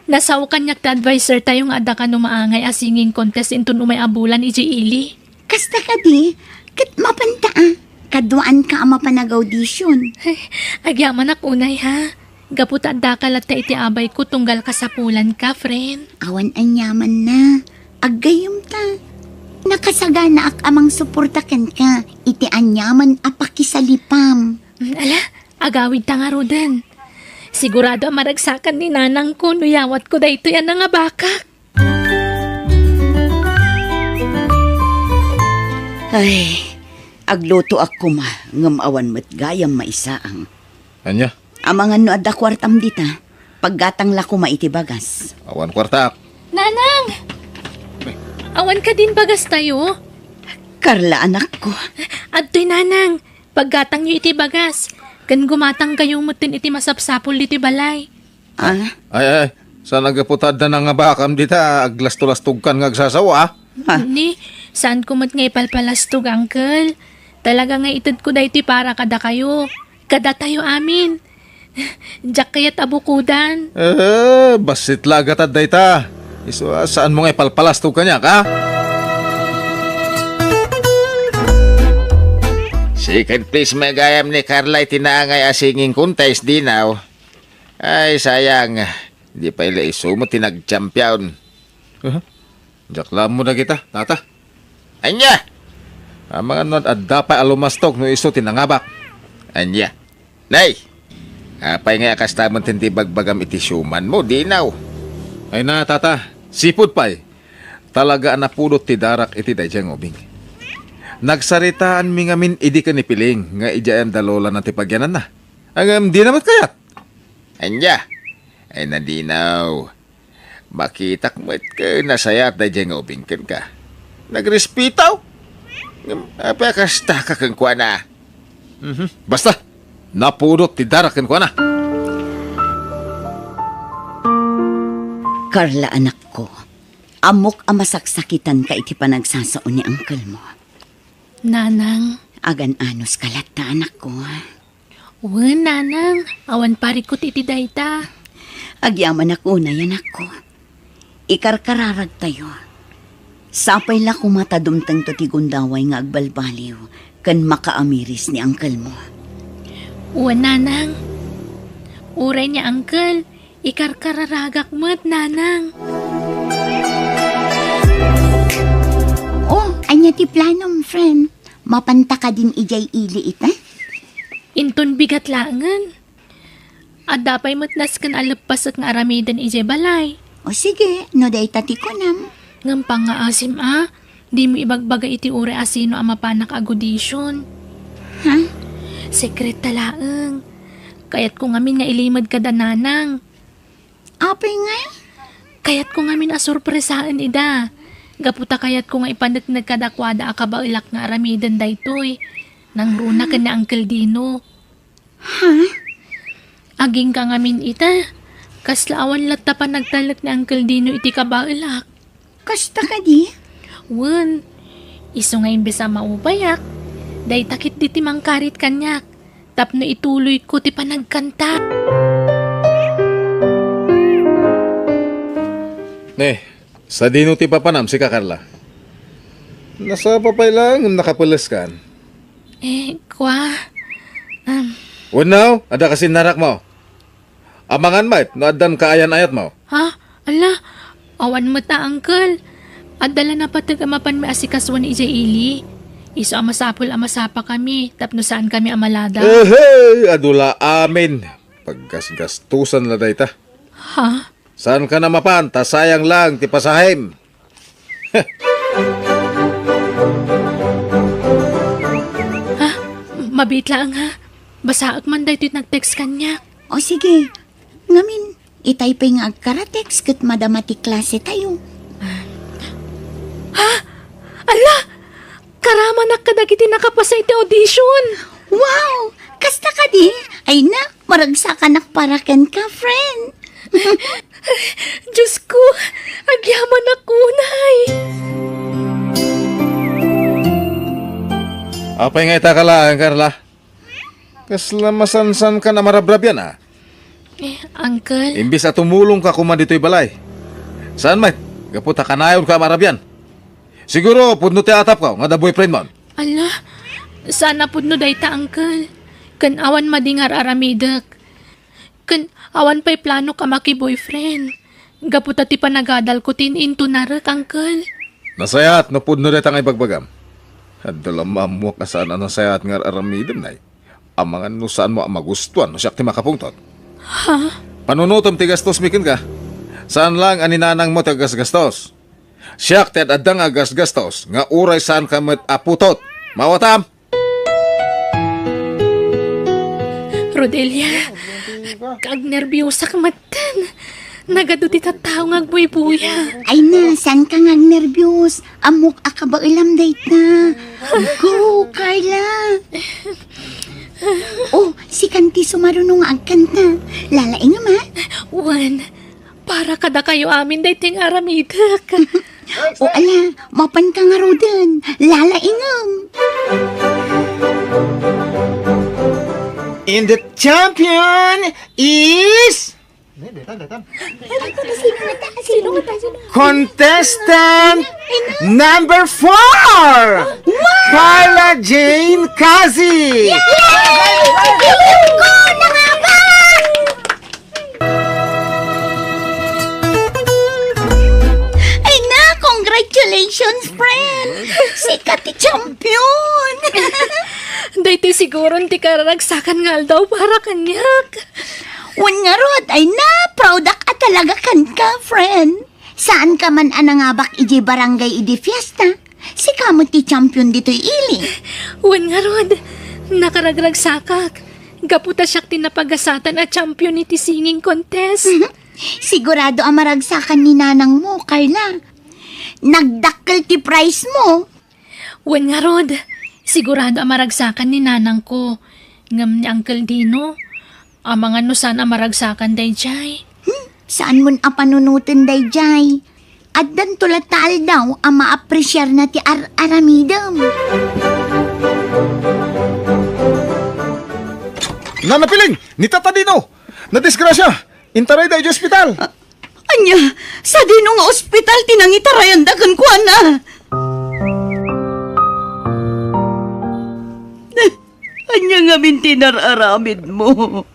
Nasao kaniak ti adviser tayo nga adda kano maangay a singing contest inton umay a bulan idiay ili. Kasta kadi, ket mapanta a, kaduaanka a mapan ag-audition. Agyamanak unay, ha? Gapu ta addaka latta iti abayko tunggal kasapulanka, friend. Awan aniamanna. Aggayyemta. Nakasaganaak a mangsuporta kenka iti aniaman a pakisalipam. Mm, ala, agawidta ngaruden. Sigurado a maragsakan ni nanangko no yawatko daytoy a nangabakak. Ay, aglutoak koma, ngem awan met gayam maisaang. Ania? Amangan no adda kuartam dita, paggatang la koma iti bagas. Awan kuartaak. Nanang! Awan kadin bagas tayo? Carla, anakko. Adtoy, Nanang. Paggatangyo iti bagas, ken gumatangkayo metten iti masapsapul ditoy balay. Ah? Ay, ay, saan a gapu ta adda nangabakam dita, aglastolastogkan nga agsasao, a? Ah. Ni, saanko met nga ipalpalastog, Uncle. Talaga nga itedko daytoy para kadakayo. Kadatayo amin. Diak kayat a bukodan. Eh, bassit la a gatad dayta. Isu a, saanmo nga ipalpalastog kaniak, a? Second place met gayam ni Carla iti naangay a singing contest, Dinaw. Ay, sayang. Di pay la isu met ti nagchampion. Aha. Diak la ammo dagita, tata. Ania? Amangan no adda pay a lumastog no isu ti nangabak. Ania? Nay! Apay nga a kasta metten ti ibagbagam iti siumanmo, Dinaw? Ay na, tata. Sipud pay. Talaga a napudot ti darak iti daydiay nga ubing. Nagsaritaanmi ngamin idi ken ni Piling nga idiay anda lolana ti pagyananna. Ngem dina met kayat. Ania? Ay na, Dinaw. Makitak met ken nasayaat daydiay nga ubing kenka. Nagrespeto? Ngem apay a kastaka kenkuana? Mhm. Basta, napudot ti darak kenkuana. Carla, anakko, ammok a masaksakitanka iti panagsasao ni uncle mo. Nanang. Agan-anos ka latta, anakko. Wen, Nanang, awan parikut iti dayta. Agyamanak unay, anakko. Ikarkararagtayo. Sapay la koma ta dumtengto ti gundaway nga agbalbaliw ken makaamiris ni uncle mo. Wen, Nanang. Uray ni uncle, ikarkararagak met, Nanang. Oh, ania ti planom, friend? Mapanta kadin idiay ili ita? Inton bigat laengen. Adda pay met nasken a leppasek nga aramiden idiay balay. O sige, no dayta ti kunam. Ngem pangngaasim a, dimo ibagbaga iti uray a sino a mapanak ag-audition. Ha? Sekret ta laeng. Kayatko ngamin nga ilimed kada Nanang. Apay ngay? Kayatko ngamin a sorpresaen ida. Gapu ta kayatko nga ipaneknek kadakuada a kabaelak nga aramiden daytoy. Nangruna ken ni Uncle Dino. Ha? Agingga ngamin ita. Kasla awan latta panagtalek ni Uncle Dino iti kabaelak. Kasta kadi? Wen, isu nga imbes a maupayak, dayta ketdi ti mangkarit kaniak tapno ituloyko ti panagkanta. Ne, sadino ti papanam, sika, Carla? Nasapa pay laeng ngem nakapeleskan. Eh, kua, um, Wenno, adda kasinnarakmo? Amangan met no addan kaayan-ayatmo. Ha? Ala, awan met a, uncle. Adda la napateg a mapanmi asikasoen idiay ili. Isu a masapul a masapakami tapno saankami a maladaw. Ehey, adu la amin. Paggasgastusan la dayta. Ha? Saankan a mapan ta sayang laeng ti pasahem. Ha? Mabiit laeng, ha? Basaek man daytoy nag-text kaniak. O sige. Ngamin, itay pay nga agkara-text ket madama ti klase tayo. Ha? Ala! Karamanak kadagiti nakapasa iti audition! Wow! Kasta kadi? Ay na, maragsakanak para kenka, friend. Diyos ko, agyamanak unay. Apay nga ita ka laeng, Carla? Kasla masansankan a marabrabian, a? Eh, Uncle. Imbis a tumulongka koma ditoy balay. Saan met? Gapu ta kanayonka a marabian. Siguro, pudno ti atapko nga adda boyfriendmon. Ala, saan a pudno dayta, Uncle. Ken awan madi nga ar-aramidek. Ken awan pay planok a maki-boyfriend. Gapu ta ti panagadalko ti intunarek, Uncle. Nasayaat no pudno dayta nga ibagbagam. Adda la maammoak a saan a nasayaat nga ar-aramidem, nay. Amangan no saanmo a magustuan no siak ti makapungtot. Ha? Panunotem ti gastosmi kenka. Saan laeng a ni nanangmo ti agasgastos. Siak ti ad-adda nga agasgastos nga uray saanka met a putot. Mawatam? Rodelia, agnerbiosak metten. Nagadu ti tattao nga agbuybuya. Ay na, saanka nga agnerbios? Ammok a kabaelam dayta. Go, Carla! Oh, sikan ti sumaruno nga agkanta. Lalaingem, ha? Wen, para kadakayo amin daytoy nga aramidek. O ala, mapanka ngaruden. Lalaingem. And the champion is Sino nga ta-, sino nga ta-, sino nga ta-, sino nga ta-, sino nga ta-, contestant number four, Carla Jane Kazi. Yay! Ilinko na nga ba? Ay na, congratulations, friend! Sika ti champion! Daytoy siguron ti kararagsakan nga aldaw para kaniak. Wen ngarud, ay na, proudak a talaga kenka, friend. Saanka man a nangabak idiay barangay idi fiesta. Sika met ti champion ditoy ili. Wen ngarud, nakaragragsakak. Gapu ta siak ti napagasatan a champion iti singing contest. Sigurado a maragsakan ni nanangmo, Carla. Nagdakkel ti prize mo. Wen ngarud, sigurado a maragsakan ni nanangko. Ngem ni Uncle Dino, amangan no saan a maragsakan daydiay. Hmm, saanmon a panunoten daydiay. Addanto latta aldaw a maapresiarna ti ar-aramidem. Nana Piling, ni Tata Dino, nadisgrasya. Intarayda idiay ospital. Ania, sadino nga ospital ti nangitarayanda kenkuana? Ania ngamin ti nar-aramidmo?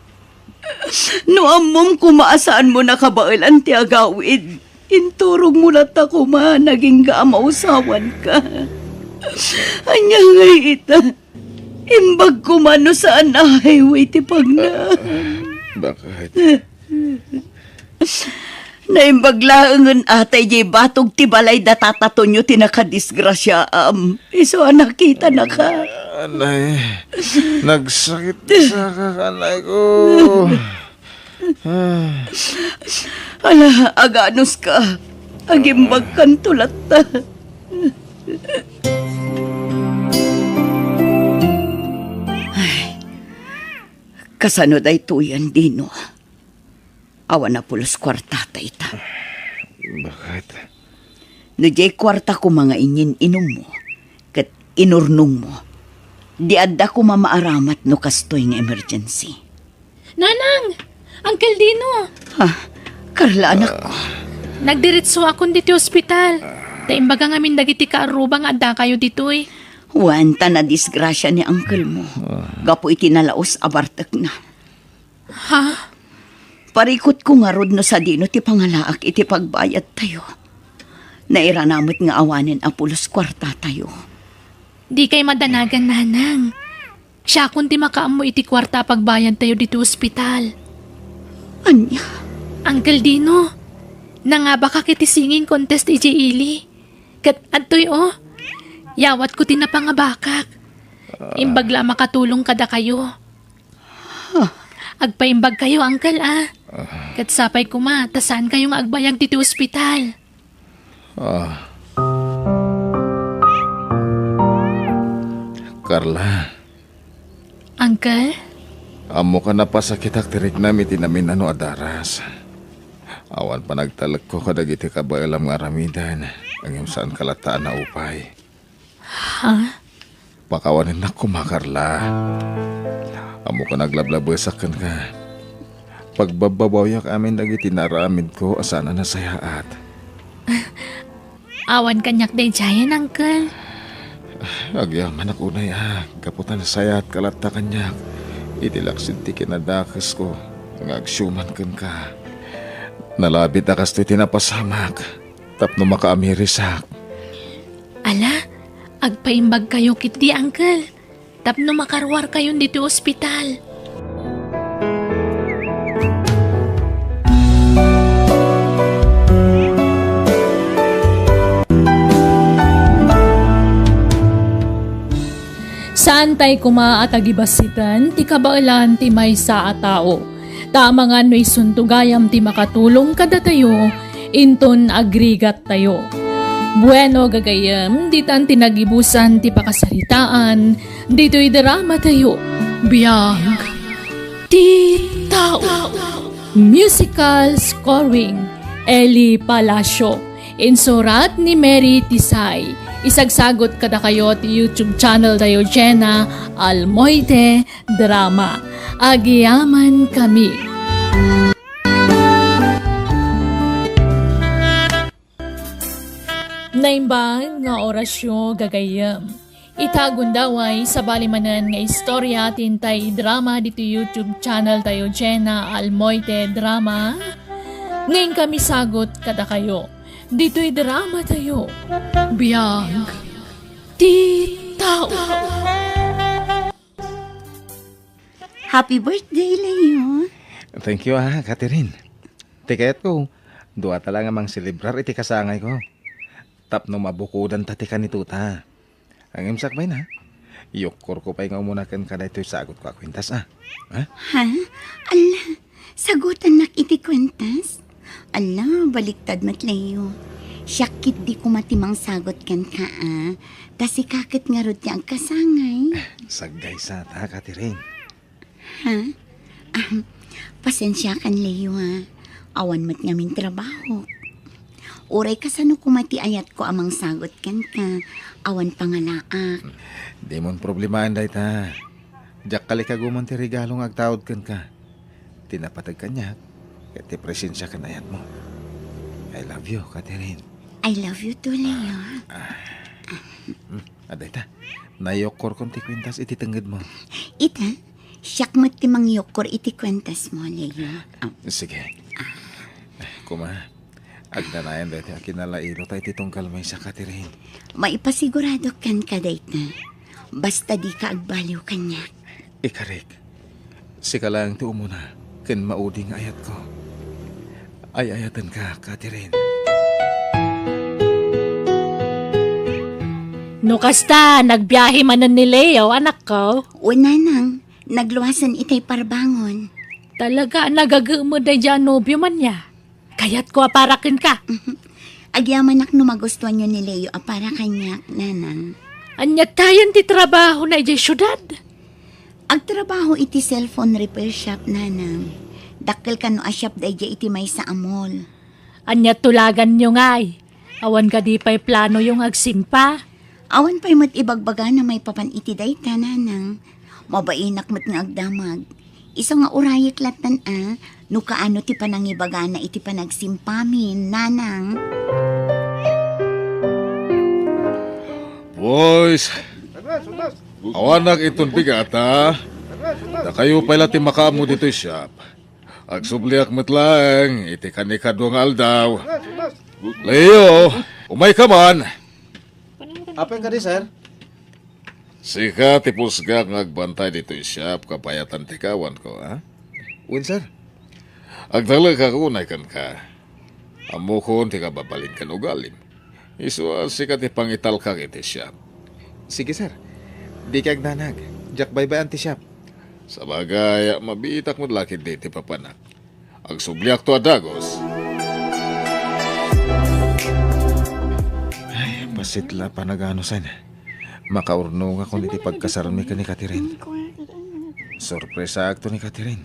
No ammom koma a saanmo nakabaelan ti agawid, inturogmo latta koma nagingga a mausawanka. Ania ngay ita? Imbag koma no saan a highway ti pagna. Bakit? Naimbag laengen ata idiay batog ti balay da Tata Tonyo ti nakadisgrasiaam. Isu a nakitanaka. Anay, nagsakit sa kakanay ko. Ah. Ala, aganuska. Agimbagkanto latta. Ay, kasano daytoyen, Dino? Awan a pulos kuartata ita. Bakit? No diay kuarta koma nga inyin-inummo, ket inurnongmo, di adda koma maaramat no kastoy nga emergency. Nanang! Uncle Dino! Ha? Carla, anakko. Nagdiretsoakon ditoy ospital. Ta imbaga ngamin dagiti kaarruba nga addakayo ditoy. Wen, ta nadisgrasia ni uncle mo. Gapu iti nalaus a bartekna. Ha? Parikutko ngarud no sadino ti pangalaak iti pagbayadtayo. Nairana met nga awanen a pulos kuartatayo. Dikay madanagan, Nanang. Siakon ti makaammo iti kuarta a pagbayadtayo ditoy ospital. Ania? Uncle Dino, nangabakak iti singing contest idiay ili. Ket adtoy, o, yawatko ti napangabakak. Imbag la a makatulong kadakayo. Huh. Agpaimbagkayo, Uncle, a. Ket sapay koma ta saankayo nga agbayag ditoy ospital. Ah. Carla. Uncle? Ammoka a napasakitak ti riknam iti naminano a daras. Awan panagtalekko kadagiti kabaelam nga aramiden, ngem saanka latta a naupay. Ha? Pakawanennak koma, Carla. Ammoka a naglablabesak kenka. Pagbabbabawiak amin dagiti naaramidko a saan a nasayaat. Awan kaniak daydiayen, Uncle. Agyamanak unay a, gapu ta nasayaatka latta kaniak iti laksid ti kinadakesko nga agsiuman kenka. Nalabit a kastoy ti napasamak tapno makaamirisak. Ala, agpaimbagkayo ketdi, Uncle, tapno makaruarkayon ditoy ospital. Saantay koma a tagibassiten ti kabaelan ti maysa a tao. Ta amangan no isunto gayam ti makatulong kadatayo, inton agrigattayo. Bueno, gagayyem, ditan ti nagibusan ti pakasaritaan, ditoy drama tayo. Biag ti tao. Musical scoring, Eli Palacio. Insurat ni Mary Tisay. Isagsagot kadakayo ti YouTube channel tayo, Jenna Almoite Drama. Agyaman kami. Naimbag nga orasyo, gagayyem. Ita gundaway, sabali manen nga istorya ti intay idrama ditoy YouTube channel tayo, Jenna Almoite Drama. Ngem kami sagot kadakayo. Ditoy drama tayo. Biag ti tao. Happy birthday, Leo. Thank you, ah, Catherine. Ti kayatko, duata laeng a mangselebrar iti kasangayko. Tapno mabukodanta ti kanitota. Ngem sakbayna, yukkorko pay nga umuna kenka daytoy sagutko a kuentas, ah. Ha? Ha? Ala, sagutannak iti kuentas? Ala, baliktad met, Leo. Siak ketdi koma ti mangsagut kenka, ah. Ta sika ket ngarud ti agkasangay. Saggaysata, Catherine. Ha? Ah, pasensiakan, Leo, ha. Awan met ngamin trabaho. Uray kasano koma ti ayatko a mangsagut kenka, awan pangalaak. Dimon problemaen dayta. Diak kalikaguman ti regalo nga agtaud kenka. Ti napateg kaniak, ket ti presensia ken ayatmo. I love you, Catherine. I love you too, Leo. Ah, ah. Hmm, adda ita. Nayukkorkon ti kuentas iti tengngedmo. Ita, siak met ti mangyukkor iti kuentasmo, Leo. Ah. Sige. Koma, agnanayon daytoy a kinalailo ta iti tunggal maysa, Catherine. Maipasigurado kenka dayta. Basta dika agbaliw kaniak. Ikarik, sika laeng ti umuna ken maudi nga ayatko. Ay-ayatenka, Catherine. No kasta, nagbiahe manen ni Leo, anakko? Wen, nanang, nagluasen itay parbangon. Talaga, nagagemed daydiay a nobio man ya. Kayatko a para kenka. Agyamanak no magustuanyo ni Leo a para kaniak, nanang. Ania tayen ti trabahona idiay siudad? Agtrabaho iti cellphone repair shop, nanang. Dakkel kano a shop daydiay iti maysa a mall. Ania tulaganyo ngay? Awan kadi pay planoyo nga agsimpa? Awan pay met ibagbagana maipapan iti dayta, nanang. Mabainak met nga agdamag. Isu nga urayek lattan a, no kaano ti panangibagana iti panagsimpamin, nanang. Boys, awanak inton bigata. Dakayo pay la ti makaammo ditoy shop. Agsubliak met laeng iti kanikadua nga aldaw. Leo, umayka man. Apay kadi, sir? Sika ti pusgak nga agbantay ditoy shop, kabayatan ti kawanko, ha? Wen, sir. Agtalekak unay kenka. Ammokon ti kababalin ken ugalim. Isu a sika ti pangitalkak iti shop. Sige, sir. Dika agdanag. Diak baybay-an ti shop. Sabagay, mabiitak met la ketdi ti papanak. Agsubliakto a dagus. Ay, bassit la panaganusan. Makaurnongakon iti pagkasarmi ken ni Catherine. Sorpresaakto ni Catherine.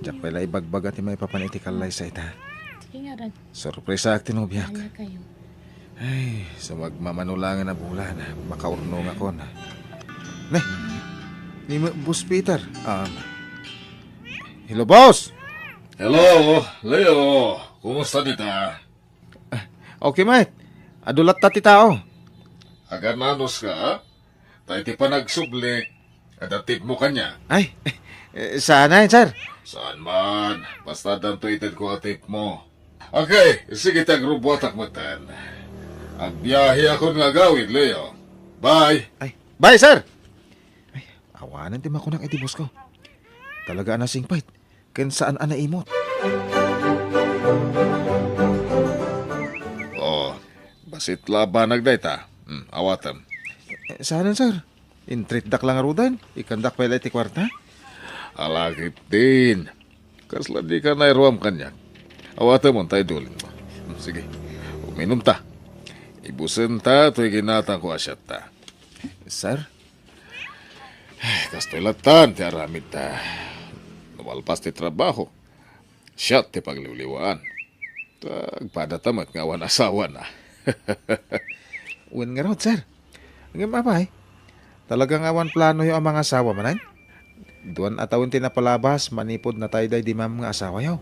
Diak pay la ibagbaga ti maipapan iti kallaysa ita. Sorpresaak ti nobiak. Ay, sumagmamano laeng a bulan, makaurnongakon. Ne, ni Boss Peter. Um, hello, boss! Hello, Leo. Kumusta dita? Ah, okay, met. Adu latta ti tao. Agan-anos ka, a? Ta iti panagsubli, adda tipmo kaniak. Ay, eh, saan a, sir? Saan man. Basta addanto itedko a tipmo. Okay, sige, ti agrubuatak metten. Agbiaheakon nga agawid, Leo. Bye. Ay, bye, sir. Ay, awanen ti makunak iti boss ko. Talaga a nasingpet. Ken saan a naimot. Oh, bassit la a banag dayta. Hmm, awatem. Eh, saanen, sir? Intreatdak la ngaruden? Ikkandak pay la iti kuarta? Ala ketdin. Kasla dika nairuam kaniak. Awatemon ta idulinmo. Hmm, sige. Uminumta. Ibusenta toy ginatangko a siatta. Sir? Kastoy lattan ti aramidta. No malpas ti trabaho, siak ti pagliwliwaan. Ta agpadata met nga awan asawana. Wen ngarud, sir. Ngem apay, talaga nga awan planoyo a mangasawa manen? Duan a tawen ti napalabas manipud natay daydi maam nga asawayo.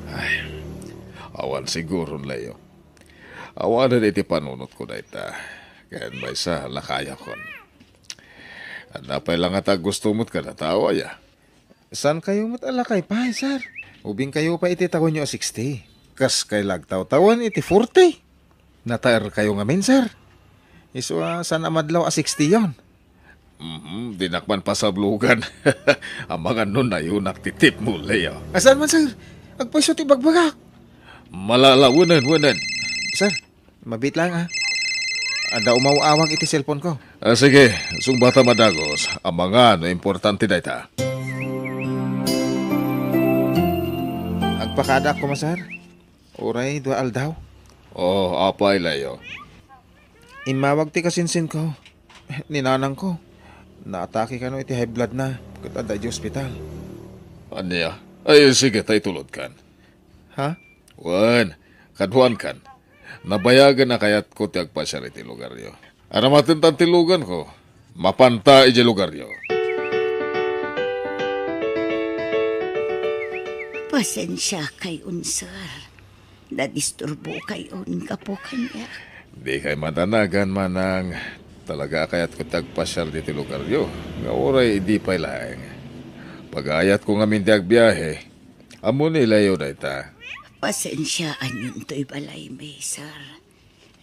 Ay, awan siguron, Leo. Awanen iti panunotko dayta. Ken maysa, lakayakon. Adda pay la ngata a gusto met kada tao, aya? Saankayo met a lakay pay, sir? Ubingkayo pay iti tawenyo a sixty. Kaskay la agtawtawen iti forty. Nataerkayo ngamin, sir. Isu a saan a madlaw a sixty yon. Mhm, dinak man pasablogan. Amangan no nayunak ti tipmo, Leo. A, saan man, sir? Agpayso ti bagbagak. Malala, wenen, wenen. Sir, mabiit lang, a. Adda umaw-awag iti cellphone ko. A, sige, sungbata a dagus. Amangan no importante dayta. Agpakadaak koma, sir. Uray dua aldaw. Oh, apay, Leo? Immawag ti kasinsinko, ni nanangko. Naatake kano iti high blood na, ket adda iti ospital. Ania? Ay, sige, ta itulodkan. Ha? Wen, kaduankan. Nabayagen a kayatko ti agpasiar iti lugaryo. Aramatentan ti luganko. Mapanta idiay lugaryo. Pasensiakayon, sir. Nadisturbokayon gapu kaniak. Dikay madanagan, manang. Talaga a kayatko ti agpasiar ditoy lugaryo. Nga uray idi pay laeng. Pagayatko ngamin ti agbiahe. Ammo ni Leo dayta. Pasensiaanyonto ibalay, sir.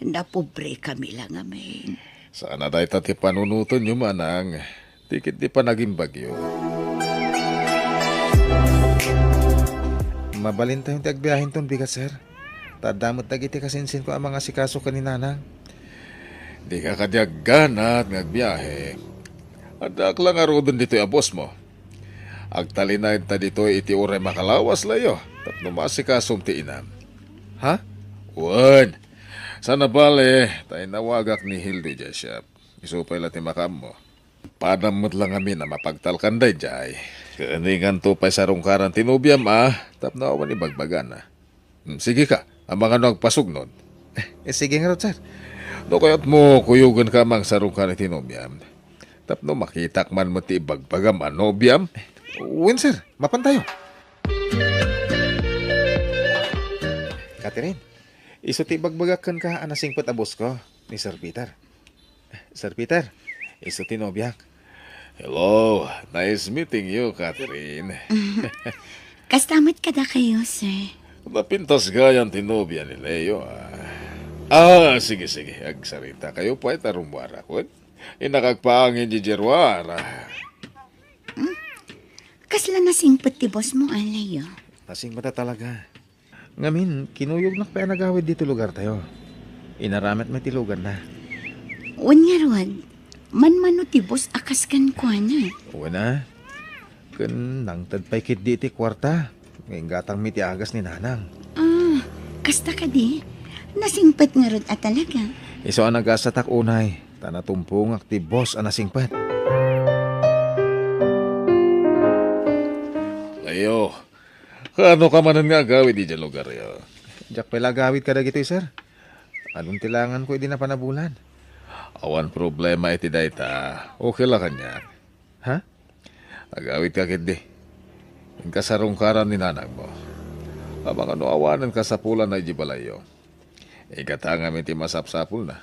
Napobrekami la ngamin. Saan a dayta ti panunotenyo, manang. Ti ketdi panagimbagyo. Mabalintayon ti agbiahenton bigat, sir. Ta adda met dagiti kasinsinko a mangasikaso ken ni nanang. Dika kadi agganat nga agbiahe. Addaak la ngaruden ditoy a boss mo. Agtalinaedta ditoy iti uray makalawas, Leo, tapno maasikasom ti inam. Ha? Wen, saan a bale, ta inawagak ni Hildo idiay shop. Isu pay la ti makaammo. Padam met la ngamin a mapagtalkan daydiay. Kaaniganto pay sarungkaran ti nobiam a, tapno awan ibagbagana. Hmm, sige ka, amangan no agpasugnod. Eh, sige ngarud, sir. No kayatmo, kuyogenka a mangsarungkar iti nobiam. Tapno makitak man met ti ibagbagam a nobiam. Wen, sir, mapantayo. Catherine, isu ti ibagbagak kenka a nasingpet a boss ko, ni Sir Peter. Sir Peter, isu ti nobiak. Hello, nice meeting you, Catherine. Kasta met kadakayo, sir. Napintas gayam ti nobia ni Leo, a. Ah, sige, sige. Agsarita kayo pay ta rummuarak, wen? Innak agpaangin diay ruar, a. Hmm? Kasla nasingpet ti boss mo, a, Leo? Nasingpet a talaga. Ngamin, kinuyognak pay a nagawid ditoy lugartayo. Inaramidmi ti luganna. Wen ngarud, manmano ti boss a kas kenkuana? Wen a. Ken nangted pay ketdi iti kuarta nga inggatangmi ti agas ni nanang. Ah, kasta kadi? Nasingpet ngarud a talaga? Isu a nagasatak unay, ta natumpongak ti boss a nasingpet. Leo, kaano ka manen nga agawid idiay lugaryo? Diak pay la agawid kadagitoy, sir. Adun ti langanko idi napan a bulan. Awan problema iti dayta. Okay la kaniak. Ha? Agawidka ketdi. Kasarungkaran ni nanangmo. Amangan no awanen kasapulanna idiay balayyo. Igatangam iti masapsapulna.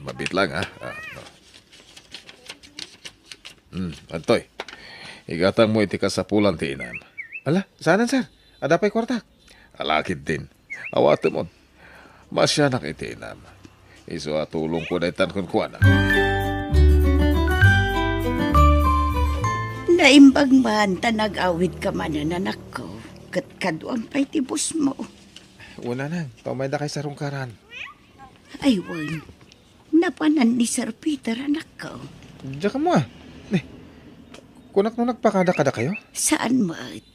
Mabit lang, ha? Ah, ah. Hmm, antoy. Igatangmo iti kasapulan ti inam. Ala, saanen, sir? Adda pay kuartak. Ala, ketdin. Awatemon. Masianak iti inam. Isu a tulongko daytan kenkuana. Naimbag man ta nag-awidka manen, anakko, ket kaduam pay ti busmo. Wen, nanang, ta umayda kay sarungkaran. Ay, wen. Napanan ni Sir Peter, anakko. Diak ammo, a. Ni, kunak no nagpakada kadakayo? Saan met.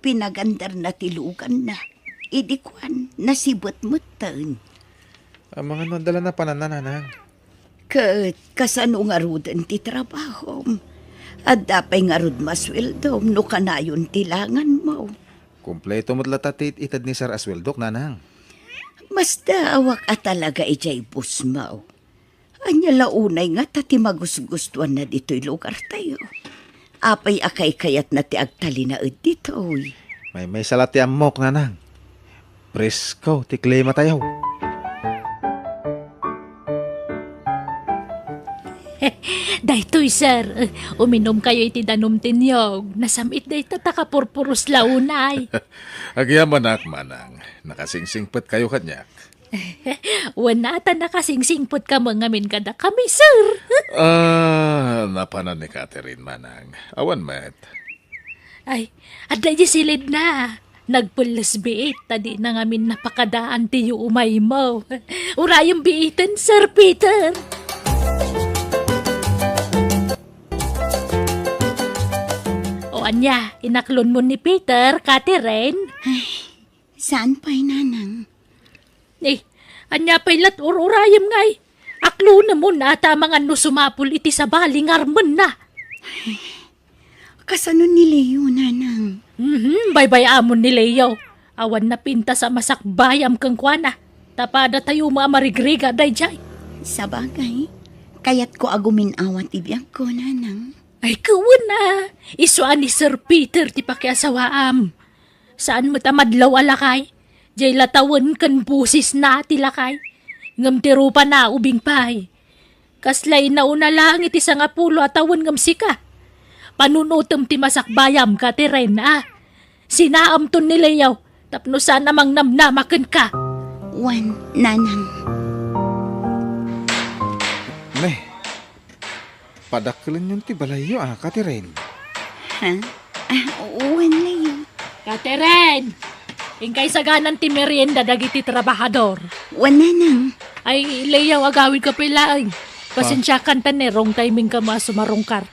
Pinagandarna ti luganna. Idi kuan, nasibet metten. Amangan no adda la napananna, nanang. Ket kasano ngaruden ti trabahom? Adda pay ngarud masueldom no kanayon ti langanmo? Kompleto met latta ti it-ited ni Sir a sueldok, nanang. Masdaawak a talaga idiay busmo. Ania la unay ngata ti magusgustoanna ditoy lugartayo? Apay a kaykayatna ti agtalinaed ditoy? Maymaysa la ti ammok, nanang. Presko ti klimatayo. Daytoy, sir, uminumkayo iti danum ti niyog. Nasam-it dayta ta kapurpuros la unay. Agyamanak, manang. Nakasinsinpetkayo kaniak. Wen, a, ta nakasingsingpetka met ngamin kadakami, sir. Ah, napanan ni Catherine, manang. Awan met. Ay, adda idiay silidna. Nagpelles biit, ta dina ngamin napakadaan ti yuumaymo. Urayem biiten, Sir Peter. O ania, inaklonmo ni Peter, Catherine? Ay, saan pay, nanang? Eh, ania pay lat ur-urayem ngay? Aklonem unay ta amangan no sumapul iti sabali nga armenna. Kasano ni Leo, nanang? Mhm, baybay-amon ni Leo. Awan napintas a masakbayam kenkuana. Ta padatayo met a marigrigat daydiay. Sabagay, kayatko a gumin-awa ti biagko, nanang. Ay, wen a, isu a ni Sir Peter ti pakiasawaam. Saan met a madlaw a lakay. Diay la tawen ken bosesna ti lakay. Ngem ti rupana ubing pay. Kasla inauna laeng iti sangapulo a tawen ngem sika. Panunotem ti masakbayam, Catherine, a. Sinaamton ni Leo tapno saan a mangnamnama kenka. Wen, nanang. Ne, padakkelenyon ti balayyo, a, Catherine? Ha? Ah, wen, Leo. Catherine! Inkay saganan ti merienda dagiti trabahador. Wen, nanang. Ay, Leo, agawidka pay laeng. Pasensiakan ta ne, rungtayminka met a sumarungkar.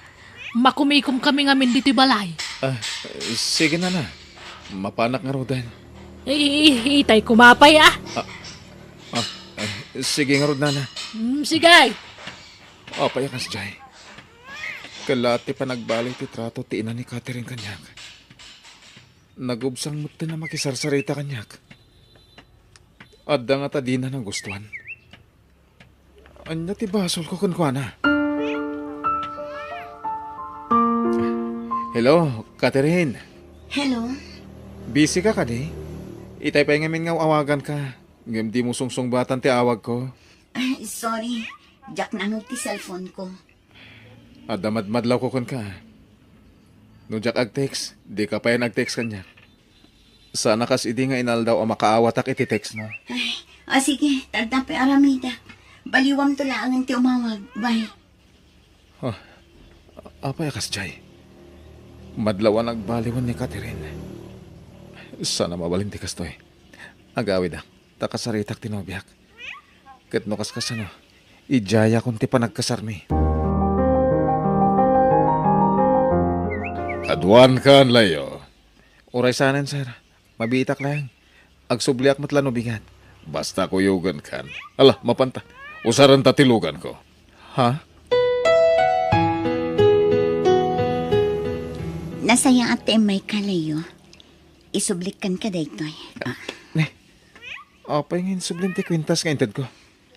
Makumikomkami ngamin ditoy balay. Ah, sige, nana. Mapanak ngaruden. I-, i-, itay koma pay, a. Ah, ah, eh, sige ngarud, nana. Mm, sige. Apay a kasdiay? Kalaat ti panagbaliw ti trato ti ina ni Catherine kaniak. Nagubsang metten a makisarsarita kaniak. Adda ngata dina nagustuan. Ania ti basolko kenkuana? Hello, Catherine. Hello? Busy ka kadi? Itay pay ngamin nga awaganka. Ngem dimo sungsungbatan ti awagko. Ay, sorry. Diak nangeg ti cellphone ko. Adda madmadlawko kenka. No diak ag-text, dika payen ag-text kaniak. Saan a kas idi nga inaldaw a makaawatak iti textmo. Ay, o sige, ta adda pay aramidak. Baliwamto laengen ti umawag. Bye. Ah, apay a kasdiay? Madlaw a nagbaliwen ni Catherine. Saan a mabalin ti kastoy. Agawidak, ta kasaritak ti nobiak. Ket no kaskasano, idiayakon ti panagkasarmi. Kaduankan, Leo. Uray saanen, sir. Mabiitak laeng. Agsubliak met la no bigat. Basta kuyogenkan. Ala, mapanta. Usarenta ti luganko. Ha? Nasayaat ti immayka, Leo. Isublikkan ka daytoy. Ah. Ne. Apay nga insublim ti kwintas nga intedko?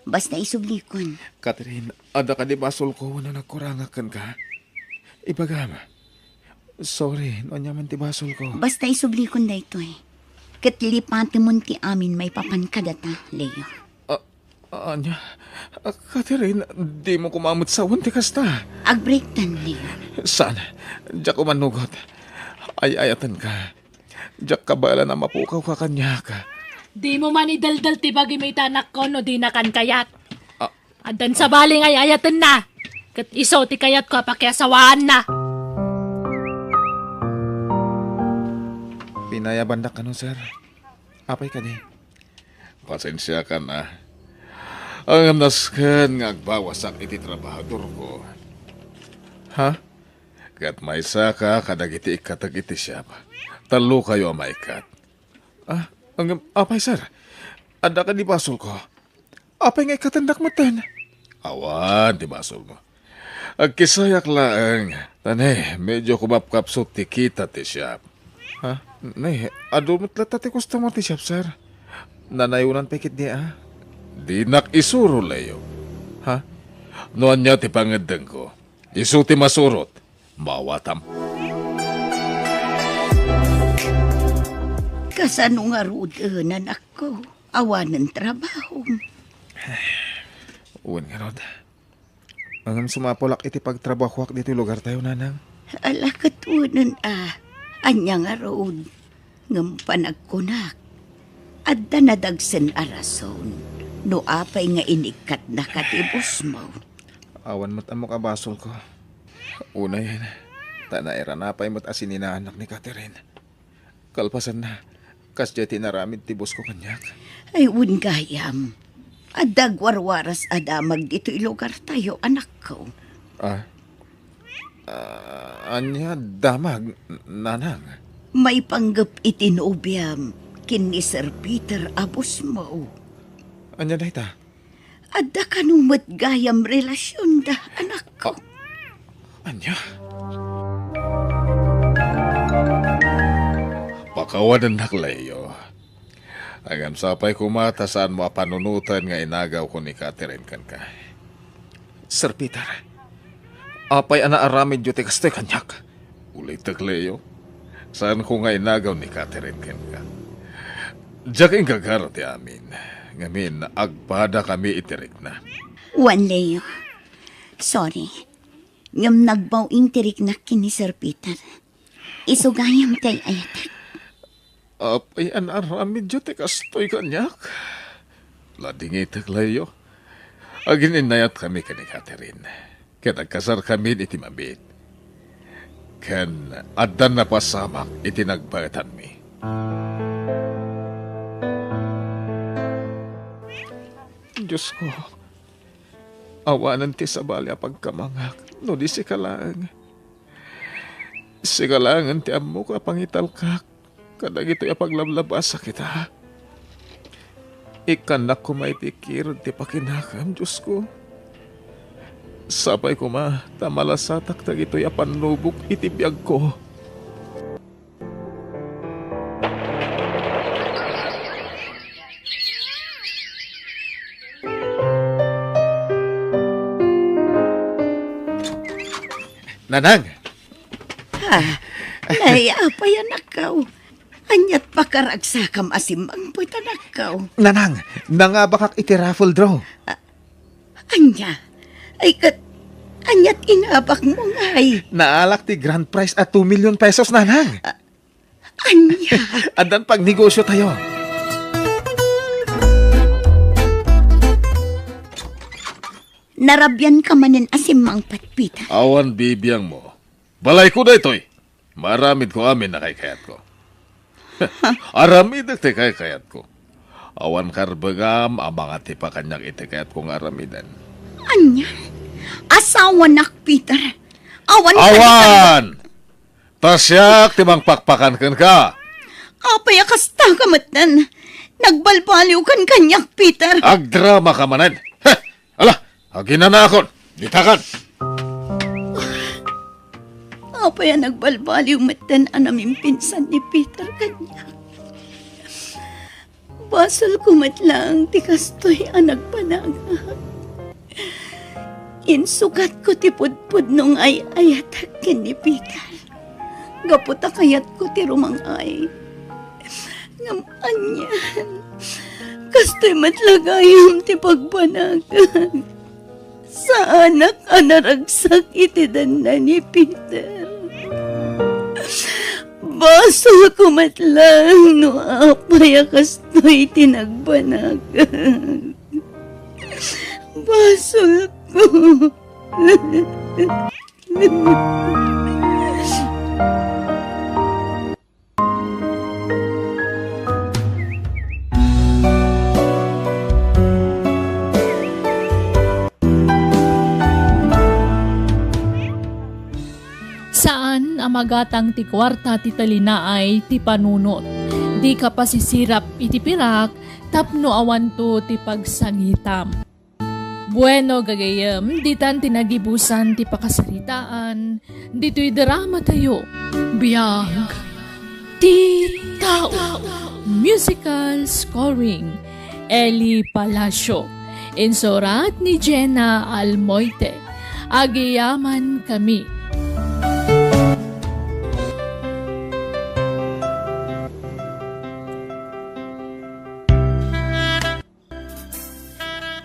Basta isublikon. Catherine, adda kadi basolko wenno nagkurangak kenka? Ibagam, Sorry, no ania man ti basolko. Basta isublikon daytoy. Ket lipatemon ti amin maipapan kadata, Leo. Ah, ania? Ah, Catherine, dimo koma met sawen ti kasta. Agbreaktan, Leo. Saan? Diak umanugot. Ay-ayatenka. Diak kabaelan a mapukawka kaniak. Dimo man ideldel ti bagim ita, anakko, no dinakan kayat. Ah. Addan sabali nga ay-ayatenna. Ket isu ti kayatko a pakiasawaanna. Pinayabandak kano, sir. Apay kadi? Pasensiakan a. Ngem nasken nga agbawasak iti trabahadorko. Ha? Ket maysaka kadagiti ikkatek iti siap. Tallokayo a maikkat. Ah, ngem, apay, sir? Adda kadi basolko? Apay nga ikkatendak metten? Awan ti basolmo. Agkisayak laeng. Ta ne, medyo kumapkapsut ti kita ti siap. Ha? Ne, adu met latta ti customer ti siap, sir. Nanayonan pay ketdi, a? Dinak isuro, Leo. Ha? No ania ti pangeddengko, isu ti masurot. Maawatam. Kasano ngaruden, anakko? Awanen trabahom? Wen ngarud. Ngem sumapulak iti pagtrabahoak ditoy lugartayo, nanang. Ala, ket wenen a. Ania ngarud? Ngem panagkunak, adda nadagsen a rason no apay nga inikkatnaka ti busmo. Awan met ammok a basolko. Unayen, ta nairana pay met a sininaannak ni Catherine. Kalpasanna, kasdiay ti inaramid ti bosko kaniak. Ay, wen gayam. Adda agwarwaras a damag ditoy lugartayo, anakko. Ah? Ah, ania damag, nanang? Maipanggep iti nobiam ken ni Sir Peter a busmo. Ania dayta? Adda kano met gayam relasionda, anakko. Ah, ania? Pakawanennak, Leo. Ngem sapay koma ta saanmo a panunoten nga inagawko ni Catherine kenka. Sir Peter, apay a naaramidyo ti kastoy kaniak? Ulitek, Leo, saanko nga inagaw ni Catherine kenka. Diak inggagara ti amin, ngamin agpadakami iti rikna. Wen, Leo. Sorry. Ngem nagbaw-ing ti riknak ken ni Sir Peter. Isu gayam ti ay-ayatek. Apay a naaramidyo ti kastoy kaniak? Ladingitek, Leo. Agin-innayatkami ken ni Catherine, ket agkasarkami iti mabiit. Ken addan napasamak iti nagbaetanmi. Diosko, awanen ti sabali a pagkamangak no di sika laeng. Sika laengen ti ammok a pangitalkak kadagitoy a paglablabasak ita. Ikkannak koma iti kirud ti pakinakem, Diosko. Sapay koma ta malasatak dagitoy a pannubok iti biagko. Nanang! Ha? Nay, apay, anakko? Ania't pakaragsakam a simmangpet, anakko? Nanang, nangabakak iti raffle draw. Ah, ania? Ay, ket, ania't inabakmo, ngay? Naalak ti grand prize a two million pesos, nanang. Ah, ania? Addan pagnegosiotayo. Narabianka manen a simmangpet, Peter. Awan bibiangmo. Balayko daytoy. Maaramidko amin a kaykayatko. Aramidek ti kaykayatko. Awan karbengam a mangatipa kaniak iti kayatko nga aramiden. Ania? Asawanak, Peter. Awan. Awan! Ta siak ti mangpakpakan kenka. Apay a kasta ka metten? Nagbalbaliwkan kaniak, Peter. Agdramaka manen. Heh! Ala, aginanakon. Ditakan. Apay a nagbalbaliw metten a namimpinsan ni Peter kaniak? Basolko met laeng ti kastoy a nagpanagak. Insukatko ti pudpudno nga ay-ayatek ken ni Peter. gapu ta kayatko ti rumang-ay. Ngem anian, kastoy met la gayam ti pagbanag. Saanak a naragsak iti denna ni Peter. Basolko met laeng no apay a kastoy ti nagbanag. Basolko. Saan a magatang ti kuarta ti talinaay ti panunot. Dika pasisirap iti pirak tapno awanto ti pagsangitam. Bueno, gagayyem, ditan ti nagibusan ti pakasaritaan ditoy dramatayo, Biag ti Tao. Musical scoring, Eli Palacio. Insurat ni Jenna Almoite. Agyamankami.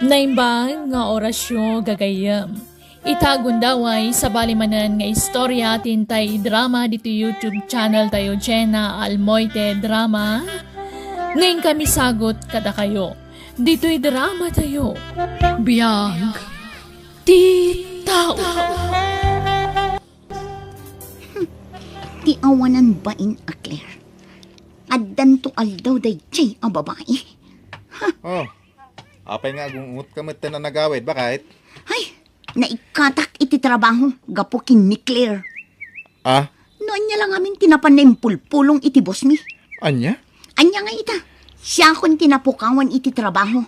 Naimbag nga orasyo, gagayyem. Ita gundaway, sabali manen nga istorya ti intay idrama ditoy YouTube channel tayo, Jenna Almoite Drama. Nga inkami sagut kadakayo ditoy drama tayo, Biag ti Tao. Ti awanan bain a Claire. Addanto aldaw daydiay a babai. Oh, apay nga agungotka metten a nagawid, bakit? Ay, naikkatak iti trabaho gapu ken ni Claire. Ah? No ania la ngamin ti napanna impulpulong iti bossmi. Ania? Ania nga ita, siakon ti napukawan iti trabaho.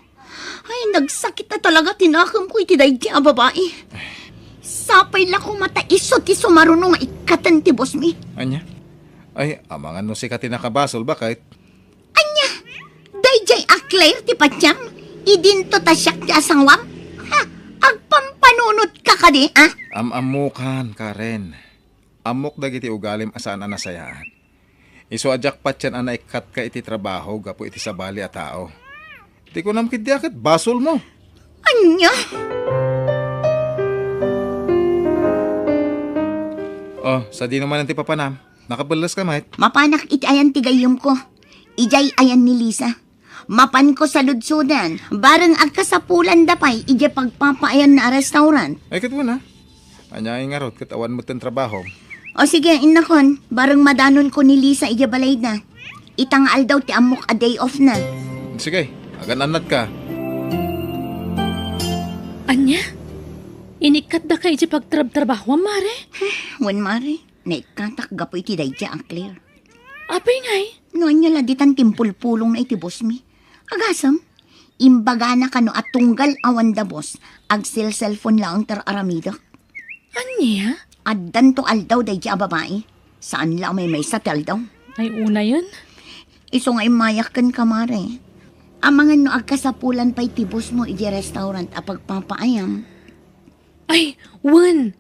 Ay, nagsakit na talaga ti nakemko iti daydi a babai. Sapay la koma ta isu ti sumaruno nga ikkaten ti bossmi. Ania? Ay, amangan no sika ti nakabasol, bakit? Ania? Daydiay a Claire ti patiam? Idinto ta siak ti asawam? Ha? Agpampanunotka kadi, ah? Am-ammokan, Karen. Ammok dagiti ugalim a saan a nasayaat. Isu a diak patien a naikkatka iti trabaho gapu iti sabali a tao. Ti kunam ketdi a ket basolmo. Ania? Oh, sadino manen ti papanam? Nakapelleska met? Mapanak iti ayan ti gayyemko. Idiay ayan ni Lisa. Mapanko saludsodan, bareng agkasapulanda pay idiay pagpapaayanna a restaurant. Ay, ket wen a. Ania ngay ngarud, ket awan metten trabahom? O sige, innakon, bareng madanonko ni Lisa idiay balayda. Ita nga aldaw ti ammok a day off na. Sige, agan-annatka. Ania? Inikkatdaka idiay pagtrabtrabahoam, Mare? Wen, Mare. Naikkatak gapu iti daydiay a Claire. Apay ngay? No ania la ditan ti impulpulongna iti bossmi. Agasem, imbagana kano a tunggal awan da boss, agselselpon laeng ti ar-aramidek. Ania? Addanto aldaw daydiay a babai. Saan la a maymaysa ti aldaw. Ay, unayen? Isu nga immayak kenka, Mare. Amangan no agkasapulan pay ti bossmo idiay restaurant a pagpapaayam. Ay, wen!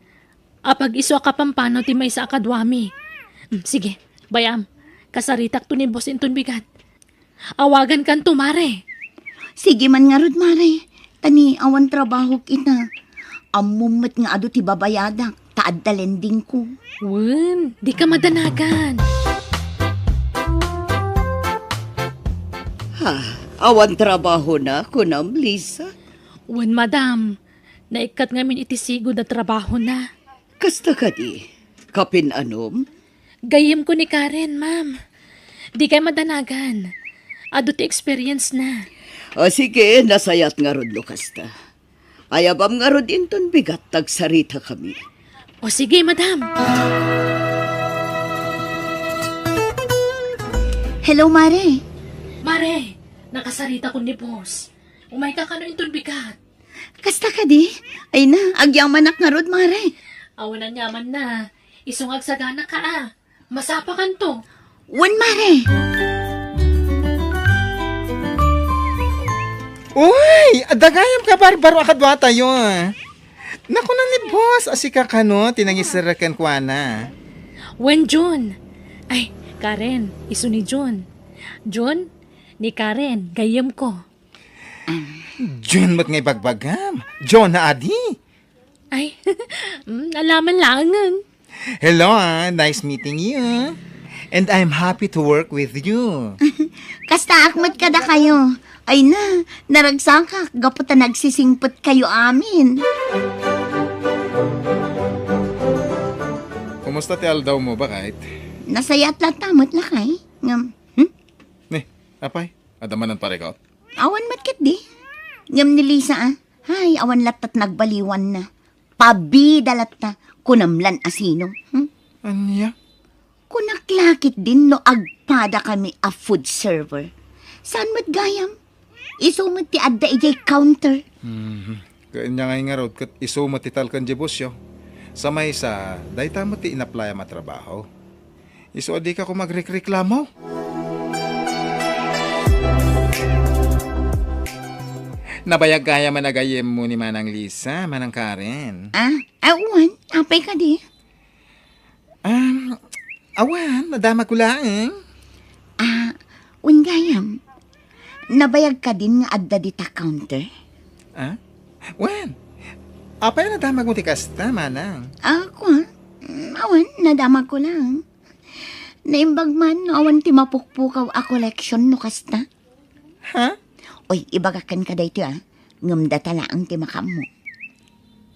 Apag-isu a kapampanaw ti maysa a kaduami. Mm, sige, bay-am. Kasaritakto ni boss inton bigat. Awagankanto, Mare. Sige man ngarud, Mare. Ta ni awan trabahok ita. Ammom met nga adu ti babayadak, ta adda lendingko. Wen, dika madanagan. Ha, awan trabahona, kunam, Lisa? Wen, madam. Naikkat ngamin iti sigud a trabahona. Kasta kadi? Kapin-anom? Gayyemko ni Karen, ma'am. Dikay madanagan. Adu ti experience na. O sige, nasayaat ngarud no kasta. Ayabam ngarud inton bigat ta agsaritakami. O sige, madam. Hello, Mare. Mare, nakasaritakon ni boss. Umayka kano inton bigat? Kasta kadi? Ay na, agyamanak ngarud, Mare. Awan aniamanna. Isu nga agsaganaka a. Masapakanto. Wen, Mare. Uy, adda gayam kabarbaro a kaduatayo. Nakuna ni boss a sika kano ti nangiserrek kenkuana. Wen, Jun. Ay, Karen, isu ni Jun. Jun, ni Karen, gayyemko. Jun met nga ibagbagam. Jun na adi. Ay, mm, alaman laengen. Hello, ah. Nice meeting you. And I'm happy to work with you. Kastaak met kadakayo. Ay na, naragsakak gapu ta nagsisingpet kayo amin. Kumusta ti aldaw mo, bakit? Nasayaat latta met, lakay. Ngem, hmm? Ni, apay, adda manen parikot? Awan met ketdi. Ngem ni Lisa, ah. Ay, awan latta ti nagbaliwanna. Pabida latta, kunam lan a sino. Hmm? Ania? Kunak la ketdin no agpada kami a food server. Saan met gayam? Isu met ti adda idiay counter. Mhm. Ket ania ngay ngarud ket isu met ti talken diay bosyo. Sa maysa, dayta met ti inaplayam a trabaho. Isu a dika koma agrekreklamo. Nabayag gayam a gayyemmo ni Manang Lisa, Manang Karen. Ah, awan. Apay kadi? Um, awan, nadamagko laeng. Ah, wen gayam. Nabayag kadin nga adda dita counter? Ah? Wen, apay a nadamagmo ti kasta, Manang? Ah, kua? Mm, awan, nadamagko lang. Naimbag man no awan ti mapukpukaw a koleksyon no kasta. Ha? Oy, ibagak kenka daytoy, ah. Ngem data laeng ti makaammo.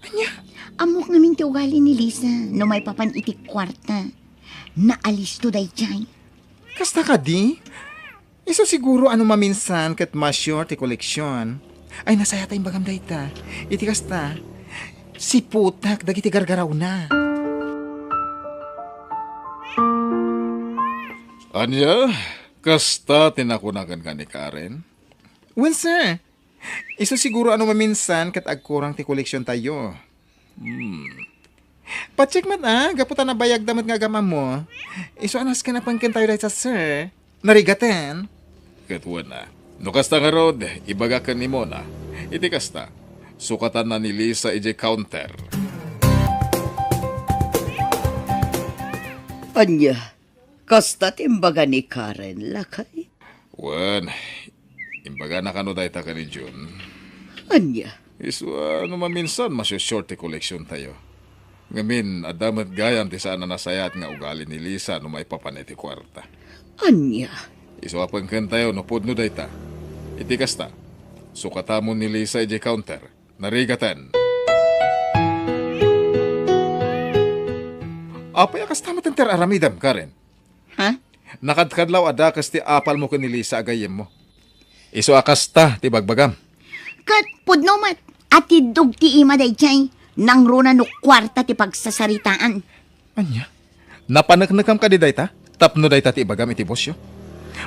Ania? Ammok ngamin ti ugali ni Lisa no maipapan iti kuarta. Naalisto daydiay. Kasta kadi? Isu siguro a no maminsan ket ma-sure ti koleksyon. Ay, nasayaat a imbagam dayta. Iti kasta, siputak dagiti gargarawna. Ania? Kasta ti nakuna kenka ni Karen? Wen, sir. Isu siguro a no maminsan ket agkurang ti koleksiontayo. Hmm. Pacheck met, ah, gapu ta nabayagda met nga agam-ammo. Isu a nasken a pangkentayo dayta, sir. Narigaten. Ket wen, ah. No kasta ngarud, ibagak ken ni Mona. Iti kasta, sukatanna ni Lisa idiay counter. Ania? Kasta ti imbaga ni Karen, lakay? Wen, imbagana kano dayta ken ni Jun. Ania? Isu a no maminsan, masiusure ti koleksiontayo. Ngamin, adda met gayam ti saan a nasayaat nga ugali ni Lisa no maipapan iti kuarta. Ania? Isu a pangkentayo no pudno dayta. Iti kasta, sukatamon ni Lisa idiay counter. Narigaten. Apay a kasta met ti ar-aramidem, Karen? Ha? Nakadkadlaw a dakes ti apalmo ken ni Lisa a gayyemmo. Isu a kasta ti bagbagam. Ket pudno met a tiddog ti ima daydiay, nangruna no kuarta ti pagsasaritaan. Ania? Napaneknekam kadi dayta? Tapno dayta ti ibagam iti bosyo?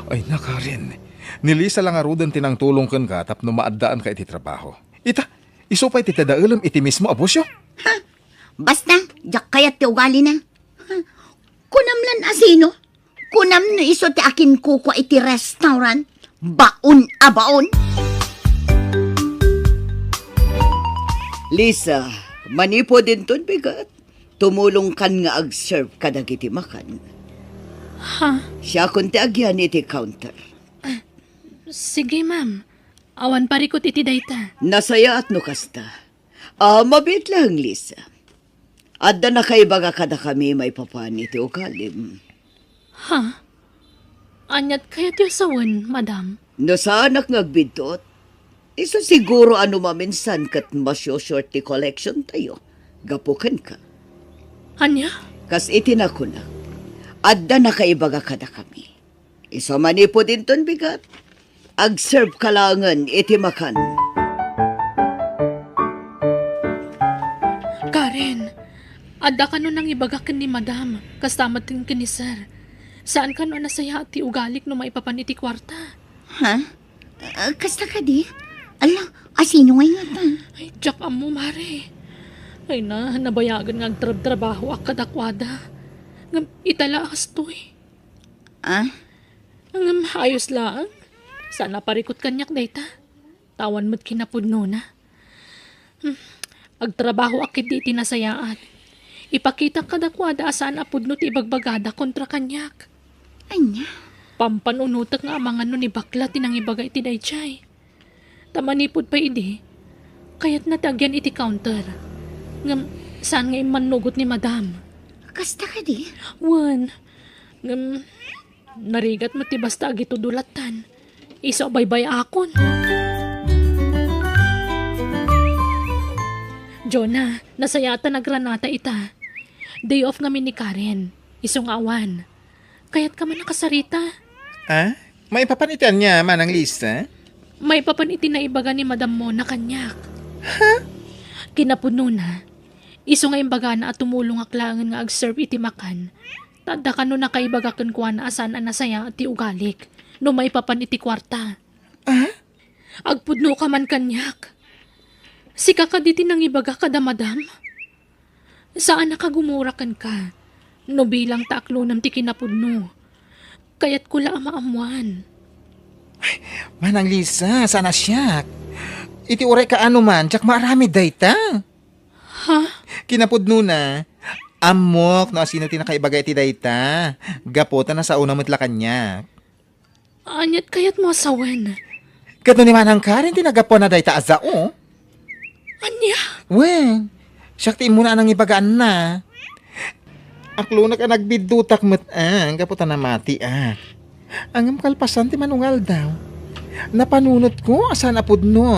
Ay, na, Karen. Ni Lisa la ngaruden ti nangtulong kenka tapno maaddaanka iti trabaho. Ita, isu pay ti tadaelem iti mismo a bosyo? Ha? Basta, diak kayat ti ugalina. Ha? Kunam lan a sino? Kunam no isu ti akinkukua iti restaurant? Baon a baon! Lisa, manipud inton bigat, tumulongkan nga ag-serve kadagiti makan. Ha? Siakon ti agyan iti counter. Sige, ma'am. Awan parikut iti dayta. Nasayaat no kasta. Ah, mabiit laeng, Lisa. Adda nakaibaga kadakami maipapan iti ugalim. Ha? Aniat kayatyo a sawen, madam? No saanak nga agbiddut, isu siguro a no maminsan ket masiusure ti collection tayo gapu kenka. Ania? Kas iti nakuna, adda nakaibaga kadakami. Isu manipud inton bigat, ag-serve ka laengen iti makan. Karen, adda kano nangibaga ken ni Madam, kasta met ken ni Sir. Saan kano a nasayaat ti ugalik no maipapan iti kuarta. Ha? Ah, kasta kadi? Ala, asino ngay ngata? Ay, diak ammo, Mare. Ay na, nabayagen nga agtrabtrabahoak kadakuada. Ngem ita la, astoy. Ah? Ngem ayos laeng. Saan a parikut kaniak dayta. Awan met kinapudnona. Hmm. Agtrabahoak ketdi iti nasayaat. Ipakitak kadakuada a saan a pudno ti ibagbagada kontra kaniak. Ania? Pampanunotek nga amangan no ni bakla ti nangibaga iti daydiay. Ta manipud pay idi, kayatna ti agyan iti counter. Ngem saan nga immannugot ni Madam. Kasta kadi? Wen, ngem narigat met ti basta agitudo lattan. Isu a baybay-akon. Jonah, nasayaat ta nagranata ita. Day off ngamin ni Karen. Isu nga awan. Kayatka man a kasarita? Ah? Maipapan iti ania, Manang Lisa? Maipapan iti naibaga ni Madam Mona kaniak. Ha? Kinapudnona, isu nga imbagana a tumulongak laengen nga ag-serve iti makan. Ta adda kano nakaibaga kenkuana a saan a nasayaat ti ugalik no maipapan iti kuarta. Ah? Agpudnoka man kaniak. Sika kadi ti nangibaga kada Madam? Saan a kagumura kenka no bilang ta aklonem ti kinapudno. Kayatko la a maammuan. Manang Lisa, saan a siak. Iti uray kaano man, diak maaramid dayta. Ha? Kinapudnona, ammok no asino ti nakaibaga iti dayta. Gapu ta nasaona met la kaniak. Aniat kayatmo a sawen? Ket no ni Manang Karen ti naggapuan na dayta a sao? Ania? Wen, siak ti immuna a nangibagaanna. Aklonek a nagbiddutak met, ah, gapu ta namatiak. Ngem kalpasan ti manungaldaw, napanunotko a saan a pudno.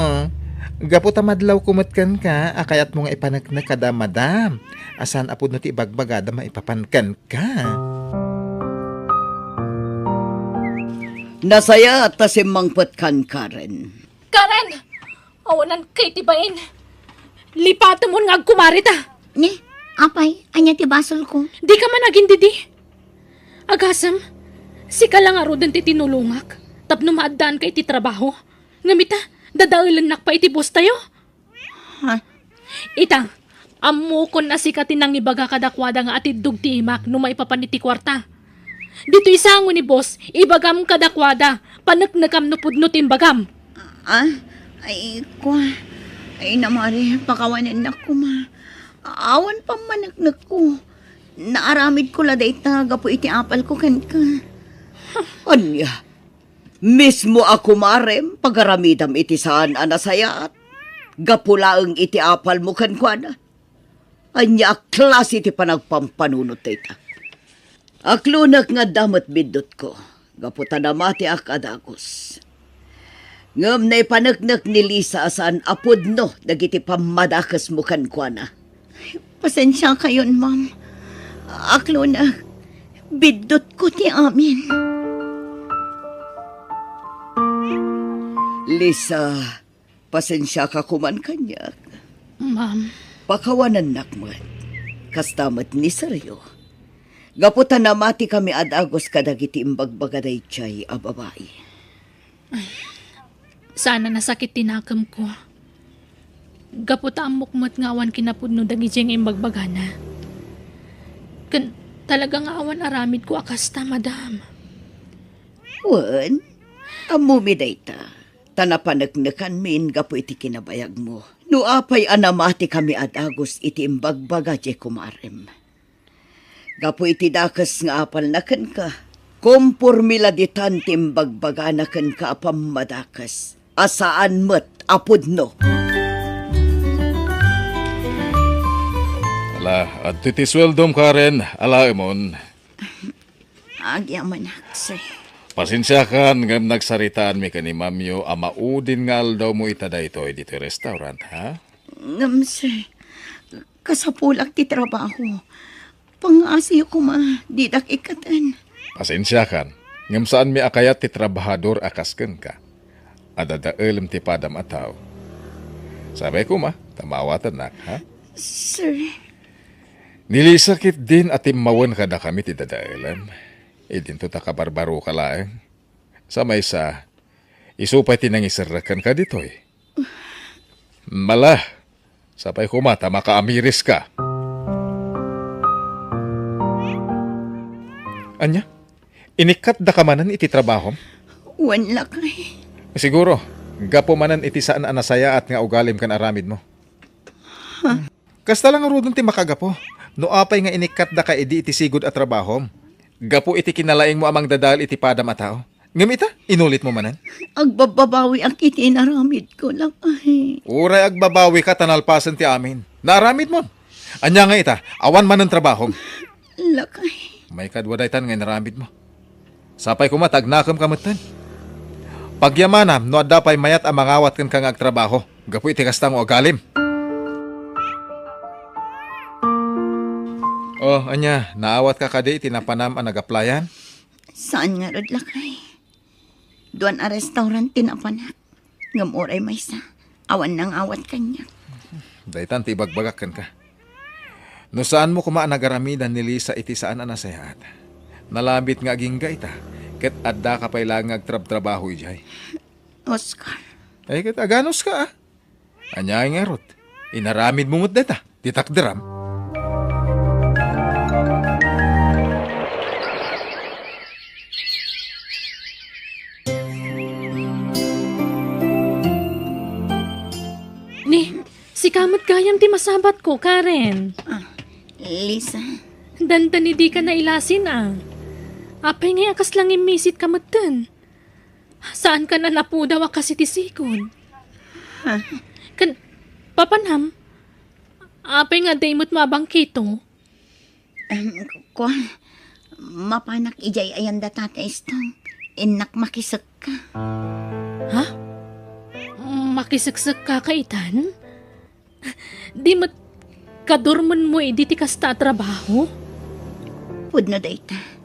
Gapu ta madlawko met kenka a kayatmo nga ipaneknek kada Madam a saan a pudno ti ibagbagada maipapan kenka. Nasayaat ta simmangpetkan, Karen. Karen! Awananka iti bain. Lipatemon nga agkumarita. Ni, apay, ania ti basolko? Dika man agindidi. Agasem, sika la ngaruden ti tinulongak tapno maaddaanka iti trabaho. Ngem ita, dadaelennak pay iti bostayo. Ha? Ita, ammokon a sika ti nangibaga kadakuada nga atiddog ti imak no maipapan iti kuarta. Ditoy sango ni boss, ibagam kadakuada, paneknekam no pudno ti imbagam. Ah? Ay, kua. Ay, namari, pakawanennak koma. Awan pammaneknekko. Naaramidko la dayta gapu iti apalko kenka. Ania? Mismo a kumarem, pagaramidam iti saan a nasayaat. Gapu laeng iti apalmo kenkuana. Ania a klase ti panagpampanunot dayta? Aklonek nga adda met biddutko, gapu ta namatiak a dagus. Ngem naipaneknek ni Lisa a saan a pudno dagiti pammadakesmo kenkuana. Pasensiakayon, ma'am. Aklonek, biddutko ti amin. Lisa, pasensiaka koman kaniak. Ma'am. Pakawanennak met. Kasta met ni Sergio. Gapu ta namatikami a dagus kadagiti imbagbaga daydiay a babai. Saan a nasakit ti nakemko. Gapu ta ammok met nga awan kinapudno dagidiay nga imbagbagana. Ken talaga nga awan aramidko a kasta, madam. Wen, ammomi dayta, ta napaneknekanmin gapu iti kinabayagmo. No apay a namatikami a dagus iti imbagbaga diay kumarem. Gapu iti dakes nga apalna kenka, kompormi la ditan ti imbagbagana kenka a pammadakes a saan met a pudno. Ala, adtoy ti sueldom, Karen. Alaemon. Agyamanak, sir. Pasensiakan ngem nagsaritaanmi ken ni Mamyo a maudin nga aldawmo ita daytoy ditoy restaurant, ha? Ngem, sir, kasapulak ti trabaho. Pangngaasiyo koma, didak ikkaten. Pasensiakan, ngem saanmi a kayat ti trabahador a kas kenka. Adadaelem ti padam a tao. Sapay koma, ta maawatennak, ha? Sir. Ni Lisa ketdin a timmawen kadakami ti dadaelem. Idinto ta kabarbaroka laeng. Sa maysa, isu pay ti nangiserrek kenka ditoy. Mala, sapay koma ta makaamiriska. Ania? Inikkatdaka manen iti trabahom? Wen, lakay. Siguro, gapu manen iti saan a nasayaat nga ugalim ken aramidmo. Kasta la ngaruden ti makagapu. no apay nga inikkatdaka idi iti sigud a trabahom, gapu iti kinalaingmo a mangdadael iti padam a tao. Ngem ita, inulitmo manen? Agbababawiak iti inaramidko, lakay. Uray agbabawika ta nalpasen ti amin. Naaramidmon. Ania nga ita, awan manen trabahom. Lakay. Maikadua daytan nga inaramidmo. Sapay koma ta agnakem ka metten. Pagyamanam no adda pay mayat a mangawat kenka nga agtrabaho gapu iti kasta nga ugalim. Oh, ania, naawatka kadi iti napanam a nagaplayan? Saan ngarud, lakay. Duan a restaurant ti napanak. Ngem uray maysa, awan nangawat kaniak. Daytan ti ibagbagak kenka. No saanmo koma a nagaramidan ni Lisa iti saan a nasayaat, nalabit nga agingga ita, ket addaka pay laeng nga agtrabtrabaho idiay. Oscar. Ay, ket aganos ka, ah. Ania ngarud? Inaramidmo met dayta, ti takderam. Ni, sika met gayam ti masabatko, Karen. Ah, Lisa. Dandani dika nailasin, ah. Apay ngay a kasla ngimmisit ka metten? Saankan a napudaw a kas iti sigud? Ha? Ken, papanam, apay nga adda imut mabangkito? Em, kua, mapanak idiay ayan da Tata Estong. Innak makisekka. Ha? Makiseksekka ka itan? Di met kadurmenmo idi ti kasta a trabaho? Pudno dayta.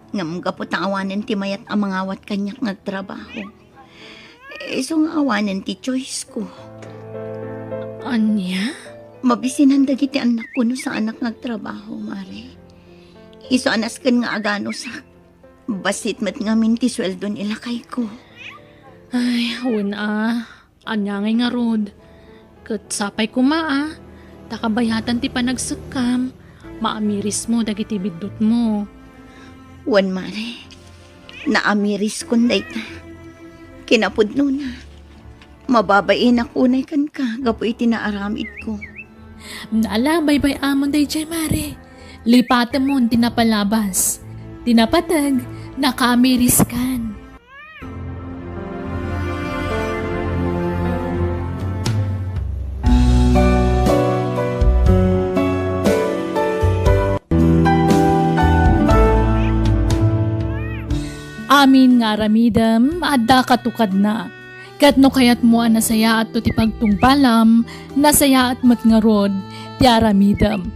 Ngem gapu ta awanen ti mayat a mangawat kaniak nga agtrabaho, isu nga awanen ti choice ko. Ania? Mabisinan dagiti annakko no saanak nga agtrabaho, Mare. Isu a nasken nga aganusak. Bassit met ngamin ti sueldo ni lakayko. Ay, wen a. Ania ngay ngarud? Ket sapay koma a, ta kabayatan ti panagsekkam, maamirismo dagiti biddutmo. Wen, Mare, naamiriskon dayta. Kinapudnona, mababainak unay kenka gapu iti naaramidko. Ala, baybay-amon daydiay, Mare. Lipatemon ti napalabas. Ti napateg, nakaamiriskan. Amin nga aramidem, adda katukadna. Ket no kayatmo a nasayaatto ti pagtungpalam, nasayaat met ngarud ti aramidem.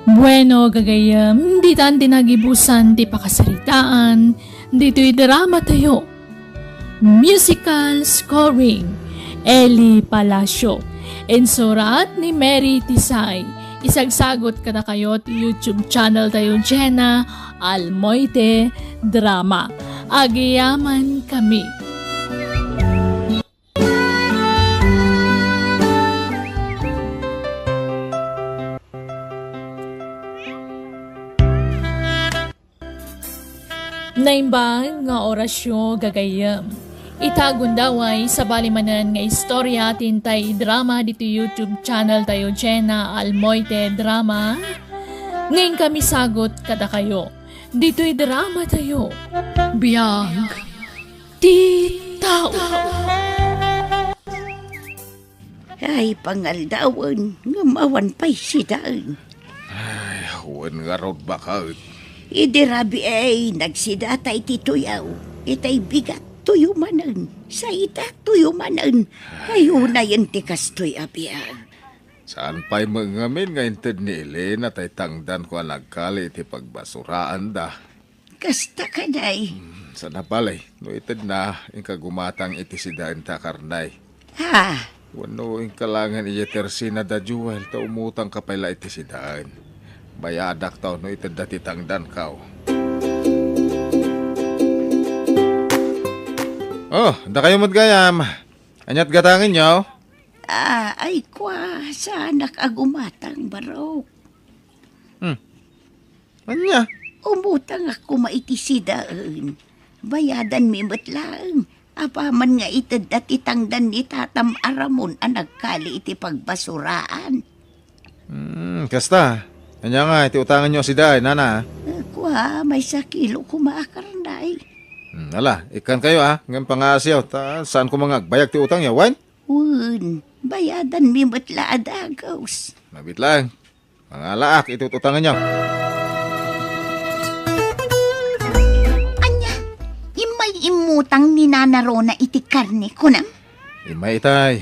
Bueno, gagayyem, ditan ti nagibusan ti pakasaritaan ditoy drama tayo. Musical scoring, Eli Palacio. Insurat ni Mary Tisay. Isagsagot kadakayo ti YouTube channel tayo, Jenna Almoite Drama. Agyamankami. Naimbag nga orasyo, gagayyem. Ita gundaway, sabali manen nga istorya ti intay idrama ditoy YouTube channel tayo, Jenna Almoite Drama. Ngem kami sagut kadakayo. Ditoy drama tayo. Biag ti tao. Ay, pangaldawen, ngem awan pay sidaen. Ay, wen ngarud baket. Idi rabii ay nagsidata iti tuyaw, itay bigat tuyo manen, saita tuyo manen. Ay, unayen ti kastoy a biag. Saan pay met ngamin nga inted ni Elena tay tangdanko a nagkali iti pagbasuraanda. Kasta kadi. Hmm, saan a bale, no itedna, inka gumatang iti sidaen ta karnay. Ha? Wenno inka laengen idiay tersina da Joel, ta umutangka pay la iti sidaen. Bayadakto no itedda ti tangdanko. Oh, dakayo met gayam. Ania't gatangenyo? Ah, ay kua, saanak a gumatang, Barok. Hmm. Ania? Umutangak koma iti sidaen. Bayadanmi met laeng. Apaman nga itedda ti tangdan ni tatam a Ramon a nagkali iti pagbasuraan. Hmm, kasta. Ania nga, iti utanganyo a sida, ay, nana? Eh, kua, maysa kilo koma a karne. Hmm, ala, ikkankayo, a, ngem pangaasiyo, ta saan koma nga agbayag ti utangyo, wen? Wen, bayadanmi met la a dagus. Mabiit laeng. Mangalaak iti ut-utanganyo. Ania? Immay immutang ni Nana Rona iti karne, kunam? Immay itay.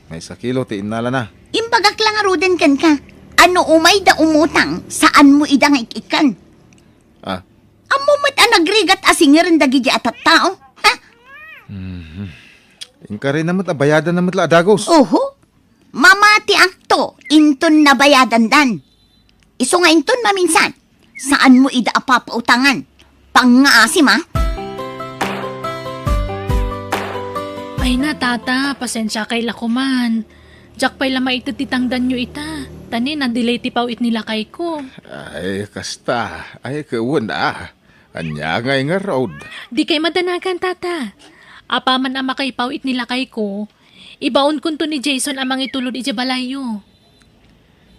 Maysa kilo ti innalana. Imbagak la ngaruden kenka, a no umayda umutang, saanmo ida nga ik-ikkan. Ah. Ammom met a nagrigat a singirem dagiti a tattao, ha? Mhm. Inkarina met a bayadanna met la a dagus. Oho. Mamatiakto inton nabayadandan. Isu nga inton maminsan, saanmo ida a papautangan. Pangngaasim, a? Ay na, tata, pasensiakay la koman. Diak pay la maited ti tangdanyo ita. Ta ni, na-delay ti paw-it ni lakayko. Ay, kasta. Ay, ket wen a. Ania ngay ngarud? Dikay madanagan, tata. Apaman a makaipaw-it ni lakayko, ibaonkonto ni Jason a mangitulod idiay balayyo.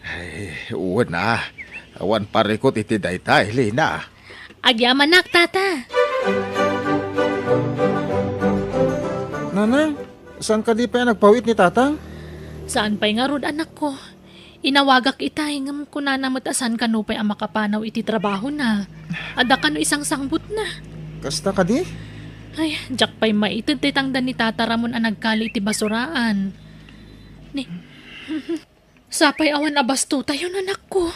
Ay, wen a. Awan parikut iti dayta, Elena. Agyamanak, tata. Nanang, saan kadi pay a nagpaw-it ni tata? Saan pay ngarud, anakko? Inawagak itay, ngem kunana met a saan kano pay a makapanaw iti trabahona. Adda kano isangsangbutna. Kasta kadi? Ay, diak pay maited ti tangdan ni Tata Ramon a nagkali iti basuraan. Ni, sapay awan a bastotayon, anakko.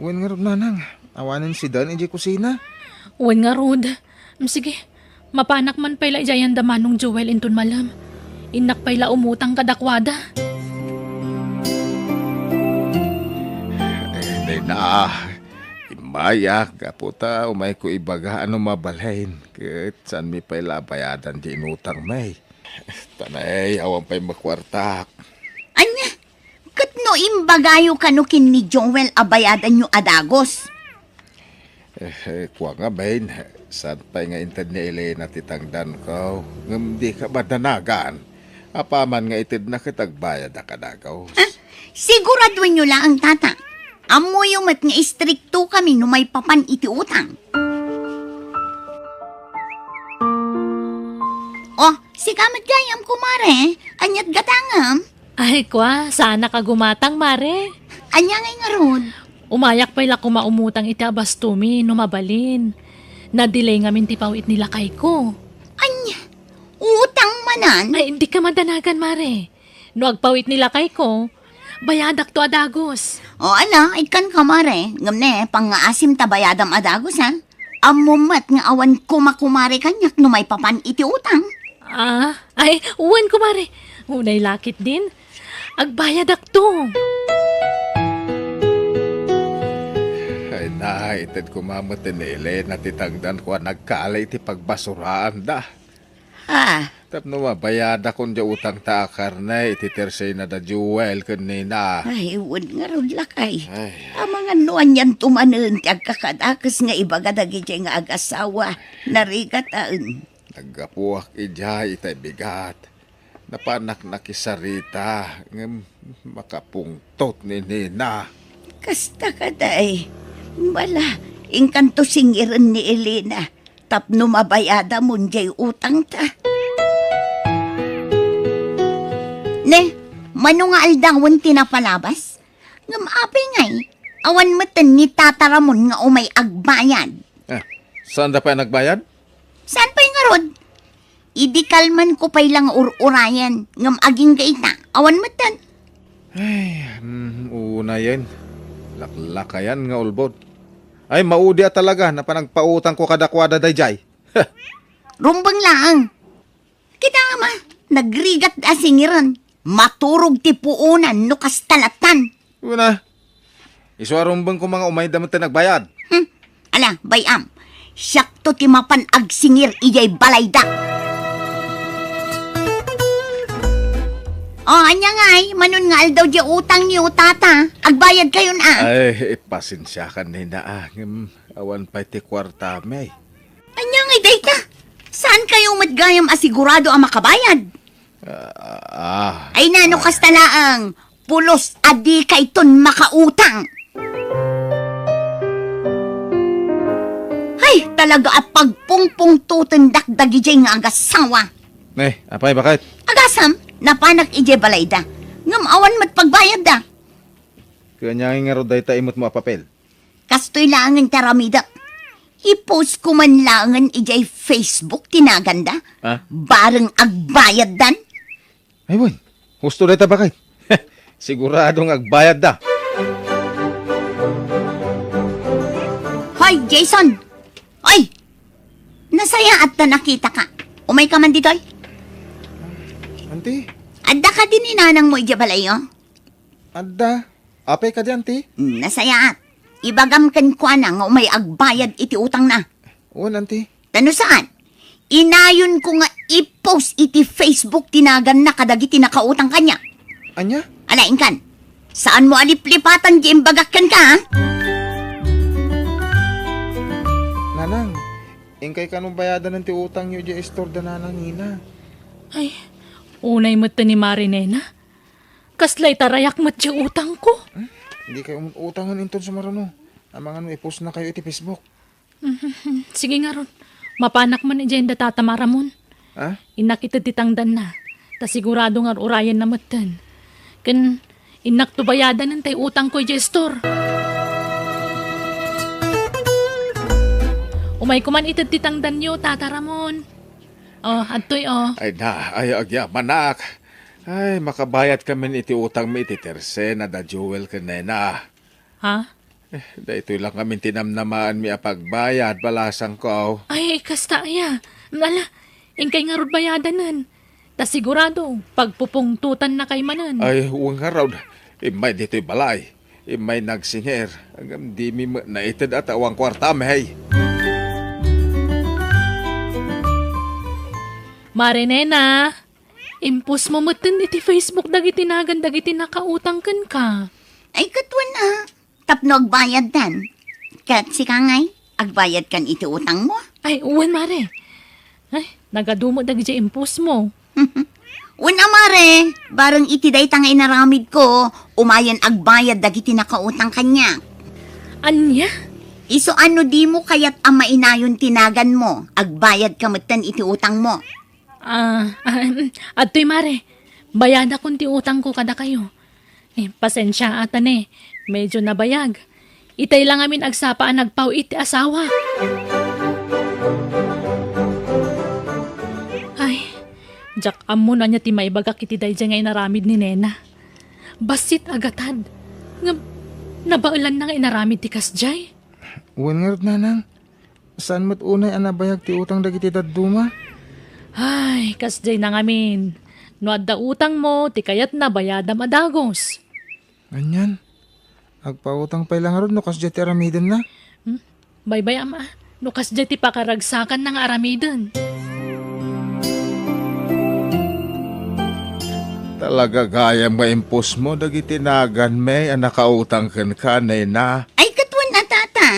Wen ngarud, nanang. Awanen sidaen idiay kusina. Wen ngarud. Mm, sige. Mapanak man pay la idiay ayan da Manong Joel inton malem. Innak pay la umutang kadakuada. Ay, nay na. Immayak, gapu ta umayko ibaga a no mabalin, ket saanmi pay la a bayadan ti inutangmi. Ta nay, awan pay makuartak. Ania? Ket no imbagayo kano ken ni Joel a bayadanyo a dagus? Eh, eh, kua ngamin, saan pay nga inted ni Elena ti tangdanko, ngem dika madanagan. Apaman nga itedna ket agbayadak a dagus. Ah, siguraduenyo laeng, tata. Ammoyo met nga istrikto kami no maipapan iti utang. Oh, sika met gayam, kumare. Aniat gatangem? Ay, kua, saanak a gumatang, mare. Ania ngay ngarud? Umayak pay la koma umutang iti abastomi no mabalin. Na-delay ngamin ti paw-it ni lakayko. Ania? Utang manen? Ay, dika madanagan, mare. No agpaw-it ni lakayko, bayadakto a dagus. O, ala, ikkanka, mare. Ngem ne, pangngaasim ta bayadam a dagus, ha? Ammom met nga awan kumakumare kaniak no maipapan iti utang. Ah, ay, wen, kumare. Unay la ketdin. Agbayadakto. Ay na, ited koma met ni Elena ti tangdanko a nagkali iti pagbasuraanda. Ah. Tapno mabayadakon diay utangta a karne iti tercena da Joel ken Nina. Ay, wen ngarud, lakay. Ay. Amangan no anianto manen ti agkakadakes nga ibaga dagidiay nga agasawa, narigataen. Naggapuak idiay itay bigat. Napanak nakisarita, ngem makapungtot ni Nina. Kasta kadi. Bala, inkanto singiren ni Elena tapno mabayadamon diay utangta. Ne, mano nga aldawen ti napalabas? Ngem apay ngay, awan metten ni Tata Ramon nga umay agbayad. Eh, saanda pay a nagbayad? Saan pay ngarud? Idi kalmanko pay la nga ur-urayen, ngem agingga ita, awan metten. Ay, mm, unayen. Laklakayan nga ulbod. Ay, maudi a talaga, napanagpautangko kadakuada daydiay. Rumbeng laeng. Kita ama, nagrigat a singiren. Maturog ti puonan no kasta lattan. Una, isu a rumbeng koma nga umayda met ti nagbayad. Hmm. Ala, bay-am. Siakto ti mapan agsingir idiay balayda. O, ania ngay, manon nga aldaw diay utangyo, tata? Agbayad kayon a. Ay, pasensiakan, Nina, a. Ngem, awan pay ti kuartami. Ania ngay dayta? Saan kayo met gayam a sigurado a makabayad? Ah, ah. Ay na, no kasta laeng. pulos a dikayton makautang. Ay, talaga a pagpungpungtotendak dagidiay nga agasawa. Eh, apay, baket? Agasam, napanak idiay balayda. Ngem awan met pagbayadda. Ania ngarud dayta imutmo a papel? Kastoy laengen ti aramidek. I-post ko man laengen idiay Facebook ti naganda. Ah? Bareng agbayaddan. Ay, wen. Husto dayta, baket. Sigurado nga agbayadda. Hoy, Jason! Oy! Nasayaat ta nakitaka. Umayka man ditoy? Auntie? Adda kadi ni nanangmo idiay balayyo? Adda. Apay kadi, auntie? Hmm, nasayaat. Ibagam kenkuana nga umay agbayad iti utangna. Wen, auntie. Ta no saan, inayonko nga i-post iti Facebook ti naganna kadagiti nakautang kaniak. Ania? Ala, inkan. Saanmo a liplipatan ti imbagak kenka, ha? Nanang, inkay kano bayadanen ti utangyo idiay istorda nanang Nena. Ay, unay met ni Mare Nena. Kasla itarayak met ti utangko. Hmm? Dikay utangen inton sumaruno. Amangan no i-postnakayo iti Facebook. Mhm. Sige ngarud, mapanak man idiay enda Tata Maramon. Ha? Innak ited ti tangdanna, ta sigurado nga urayenna metten. Ken innakto bayadanen tay utangko idiay istor. Umayko man ited ti tangdanyo, Tata Ramon. Oh, adtoy, oh. Ay na, ay, agyamanak. Ay, makabayadkamin iti utangmi iti Tersena da Joel ken Nena. Ha? Eh, daytoy la ngamin ti namnamaenmi a pagbayad, balasangko. Ay, kasta aya. Ala, inkay ngarud bayadanen. Ta sigurado, pagpupungtotannakay manen. Ay, wen ngarud. Immay ditoy balay. Immay nagsingir. Ngem dimi met naited a ta awan kuartam, hey. Mare Nena, i-postmo metten iti Facebook dagiti nagan dagiti nakautang kenka. Ay, ket wen a. Tapno agbayaddan. Ket sika ngay, agbayadkan iti utangmo? Ay, wen, Mare. Ay, nagadu met dagiti i-postmo. Wen a, Mare, bareng iti dayta nga inaramidko, umayen agbayad dagiti nakautang kaniak. Ania? Isu a no dimo kayat a mainayon ti naganmo, agbayadka metten iti utangmo. Ah, ah, em, adtoy, Mare. Bayadakon ti utangko kadakayo. Eh, pasensiaat a ne. Medyo nabayag. Itay la ngamin agsapa a nagpaw-it ti asawa. Ay, diak ammo no ania ti maibagak iti daydiay nga inaramid ni Nena. Bassit a gatad. Ngem, nabaelanna nga inaramid ti kasdiay. Wen ngarud, Nanang. Saan met unay a nabayag ti utang dagiti dadduma? Ay, kasdiay na ngamin. No adda utangmo, ti kayatna bayadam a dagus. Anian? Agpautang pay la ngarud no kasdiay ti aramidenna? Hmm? Baybay-am a, no kasdiay ti pakaragsakanna nga aramiden. Talaga gayam nga i-postmo dagiti naganmi a nakautang kenka, Nena. Ay, ket wen a, Tata.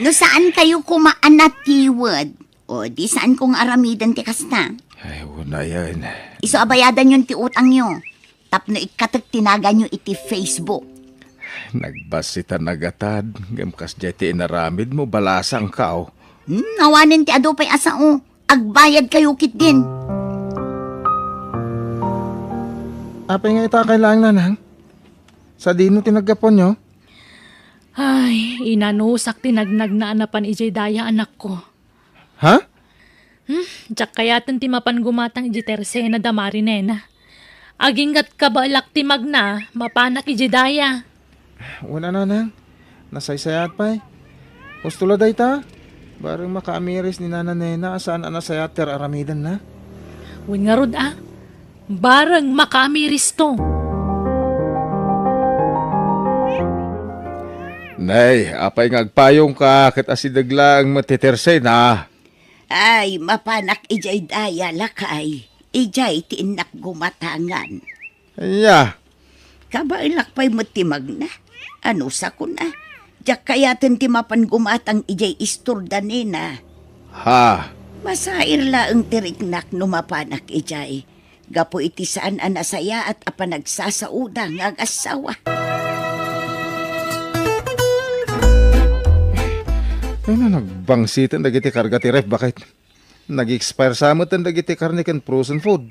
No saankayo koma a natiwed, o di saanko nga aramiden ti kasta. Ay, unayen. Isu a bayadanyon ti utangyo, tapno ikkatek ti naganyo iti Facebook. Nagbassit a nagatad, ngem kasdiay ti inaramidmo, balasangko. Hmm, awanen ti adu pay a sao. Agbayadkayo ketdin. Apay nga ita kay laeng, Nanang? Sadino ti naggapuanyo? Ay, inanusak ti nagnagna a napan idiay daya, anakko. Ha? Hmm, diak kayaten ti mapan gumatang idiay Tersena da Mare Nena. Agingga't kabaelak ti magna, mapanak idiay daya. Wen a, Nanang. Nasaysayaat pay. Husto la dayta. Bareng makaamiris ni Nana Nena a saan a nasayaat ti ar-aramidenna. Wen ngarud a. Bareng makaamiristo. Nay, apay nga agpayongka ket asideg laeng met ti Tersena? Ay, mapanak idiay daya, lakay. Idiay ti innak gumatangan. Ania? Kabaelak pay met ti magna. Anusakon a. Diak kayaten ti mapan gumatang idiay istorda Nena. Ha? Masair laeng ti riknak no mapanak idiay. gapu iti saan a nasayaat a panagsasaoda nga agassawa. Ano, nagbangsiten dagiti karga ti ref, baket? Nag-expire sa met dagiti karne ken frozen food.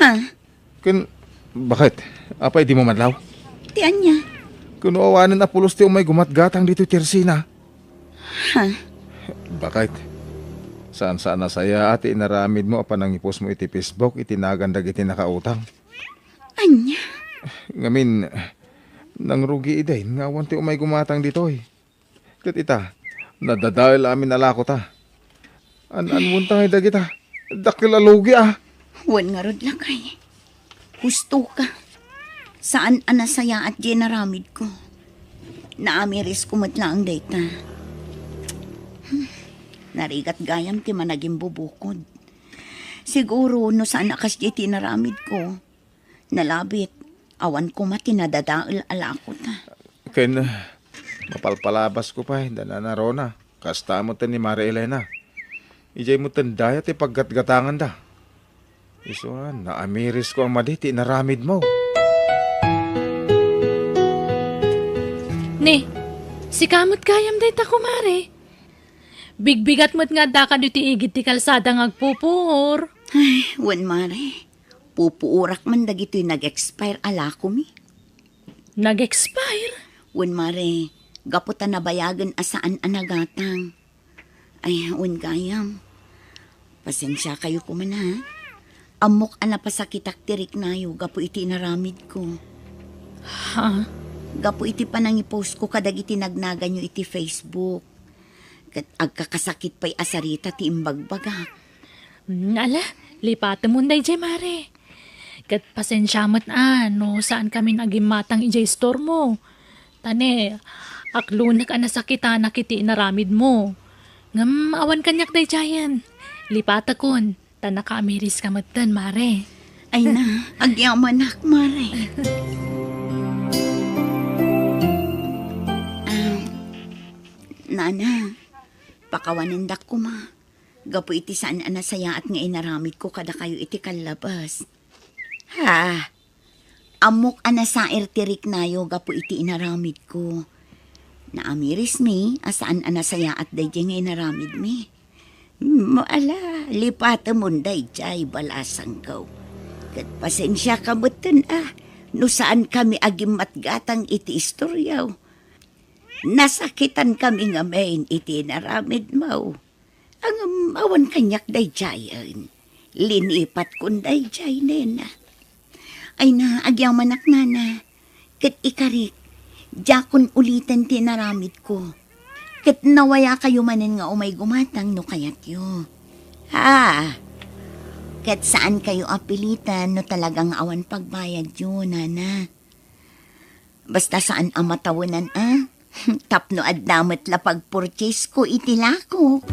Ha? Ken, baket? Apay dimo madlaw? Ti ania? Ken awanen a pulos ti umay gumatgatang ditoy tersina. Ha? Baket? Saan-saan a sayaat ti inaramidmo a panangipostmo iti Facebook iti nagan dagiti nakautang. Ania? Ngamin, nangrugi idin nga awan ti umay gumatang ditoy. Ket ita, nadadael amin a lakota. An-anmonta ngay dagita. Dakkel a lugi a. Wen ngarud, lakay. Husto ka. Saan a nasayaat diay inaramidko. Naamirisko met laeng dayta. Hmm. Narigat gayam ti managimbubukod. Siguro no saan a kasdiay ti inaramidko, nalabit, awan koma ti nadadael a lakota. Ken, mapalpalabasko pay, da Nana Rona. Kasta met ni Mare Elena. Idiay met dayta ti paggatgatanganda. Isu a, naamirisko a madi ti inaramidmo. Ni, sika met gayam dayta, kumare. Bigbigat met nga addaka ditoy igid ti kalsada nga agpupuor. Ay, wen, mare. Pupuorak man dagitoy nag-expire a lakomi. Nag-expire? Wen, mare, gapu ta nabayagen a saan a nagatang. Ay, wen gayam. Pasensiakayo koma, ha? Ammok a napasakitak ti riknayo gapu iti inaramidko. Ha? Gapu iti panangipostko kadagiti nagnaganyo iti Facebook. Ket agkakasakit pay a sarita ti imbagbagak. Hmm, ala, lipatemon daydiay, mare. Ket pasensia met a no saan kamin agimmatang idiay istormo. Ta ne, aklonek a nasakitanak iti inaramidmo. Ngem awan kaniak daydiayen. Lipatekon, ta nakaamiriska metten, mare. Ay na, agyamanak, mare. Ah, nana, pakawanendak koma. Gapu iti saan a nasayaat nga inaramidko kadakayo iti kallabas. Ha? Ammok a nasair ti riknayo gapu iti inaramidko. Naamirismi a saan a nasayaat daydiay nga inaramidmi. Hmm, ala, lipatemon daydiay, balasangko. Ket pasensiaka metten a no saankami agimmatgatang iti istoriaw. Nasakitankami ngamin iti inaramidmo. Ngem awan kaniak daydiayen. Linipatkon daydiay, nena. Ay na, agyamanak, nana. Ket ikarik, diakon uliten ti inaramidko. Ket nawayakayo manen nga umay gumatang no kayatyo. Ha? Ket saankayo a pilitan no talaga nga awan pagbayadyo, nana. Basta saan a matawenan a, tapno adda met la pagpurchasesko iti lakok.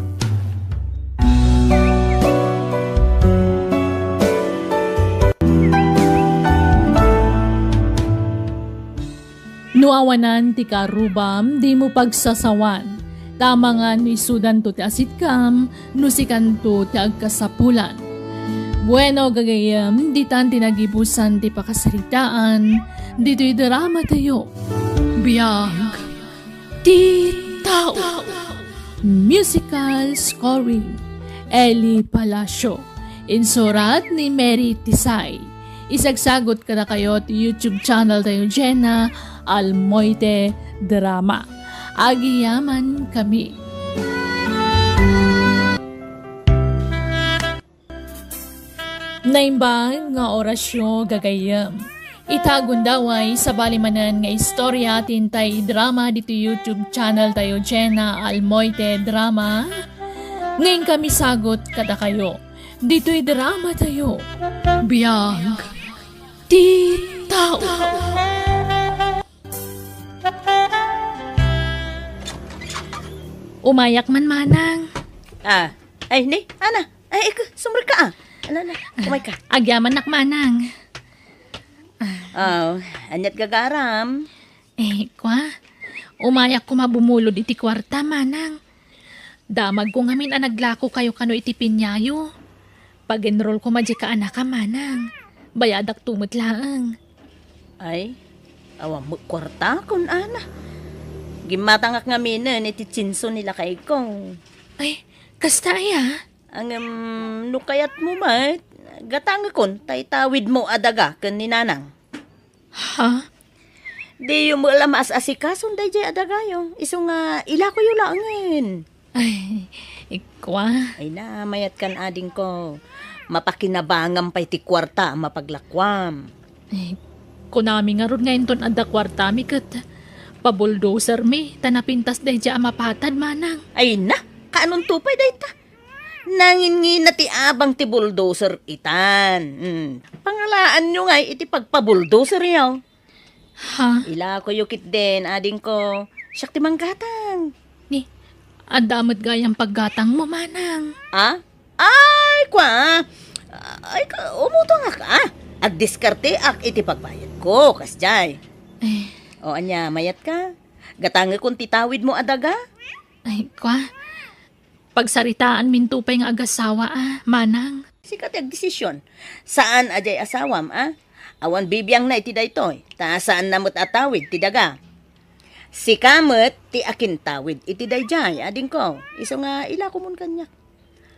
No awanan ti karubam, dimo pagsasawan. Ta amangan no isudanto ti asitkam, no sikanto ti agkasapulan. Bueno, gagayyem, ditan ti nagibusan ti pakasaritaan, ditoy drama tayo. Biag ti tao. Musical scoring, Eli Palacio. Insurat ni Mary Tisay. Isagsagot kadakayo ti YouTube channel tayo, Jenna Almoite Drama. Agyamankami. Naimbag nga orasyo, gagayyem. Ita gundaway, sabali manen nga istorya ti intay drama ditoy YouTube channel tayo, Jenna Almoite Drama. Ngem kami sagot kadakayo. Ditoy drama tayo. Biag ti tao. Umayak man, manang. Ah, ay, ni, ana. Ay, ik-, sumrek ka, ah. Ala, ala, umay ka. Agyamanak, manang. Ah, aniat gagaram? Eh, kwa, umayak koma bumulod iti kuarta, manang. Damagko ngamin a naglakokayo kano iti piñayo. Pag-enroll koma diay kaanakam, manang. Bayadakto met laeng. Ay, awan met kuartakon, Ana. Gimmatangak ngaminen iti tienso ni lakayko. Ay, kasta aya? Ngem, no kayatmo met, gatangekon ta itawidmo a daga ken ni Nanang. Ha? Diyo met la maas-asikason daydiay a dagayo. Isu nga, ilakoyo laengen. Ay, ikwa. Ay na, mayatkan, adingko. Mapakinabangam pay ti kuarta a mapaglakuam. Ay, kunami ngarud nga inton adda kuartami ket pabuldozermi ta napintas daydiay a mapatad, manang. Ay na, kaanonto pay dayta? Nanginnginna ti abang ti bulldozer itan. Hmm. Pangalaanyo ngay iti pagpabuldozeryo. Ha? Ilakoyo ketdin, adingko. Siak ti manggatang. Ni, adda met gayam paggatangmo, manang. Ah? Ay, kwa. Ay, ka, umutongak, ah. Agdiskarteak iti pagbayadko, kasjay. Eh. O, ania, mayatka? Gatangekon ti tawidmo a daga? Ay, kwa. Pagsaritaanminto pay nga agasawa, a, manang. Sika ti agdesisyon. Saan a diay asawam, a? Awan bibiangna iti daytoy, ta saanna met a tawid ti daga. Sika met ti akintawid iti daydiay, adingko. Isu nga ilakomon kaniak.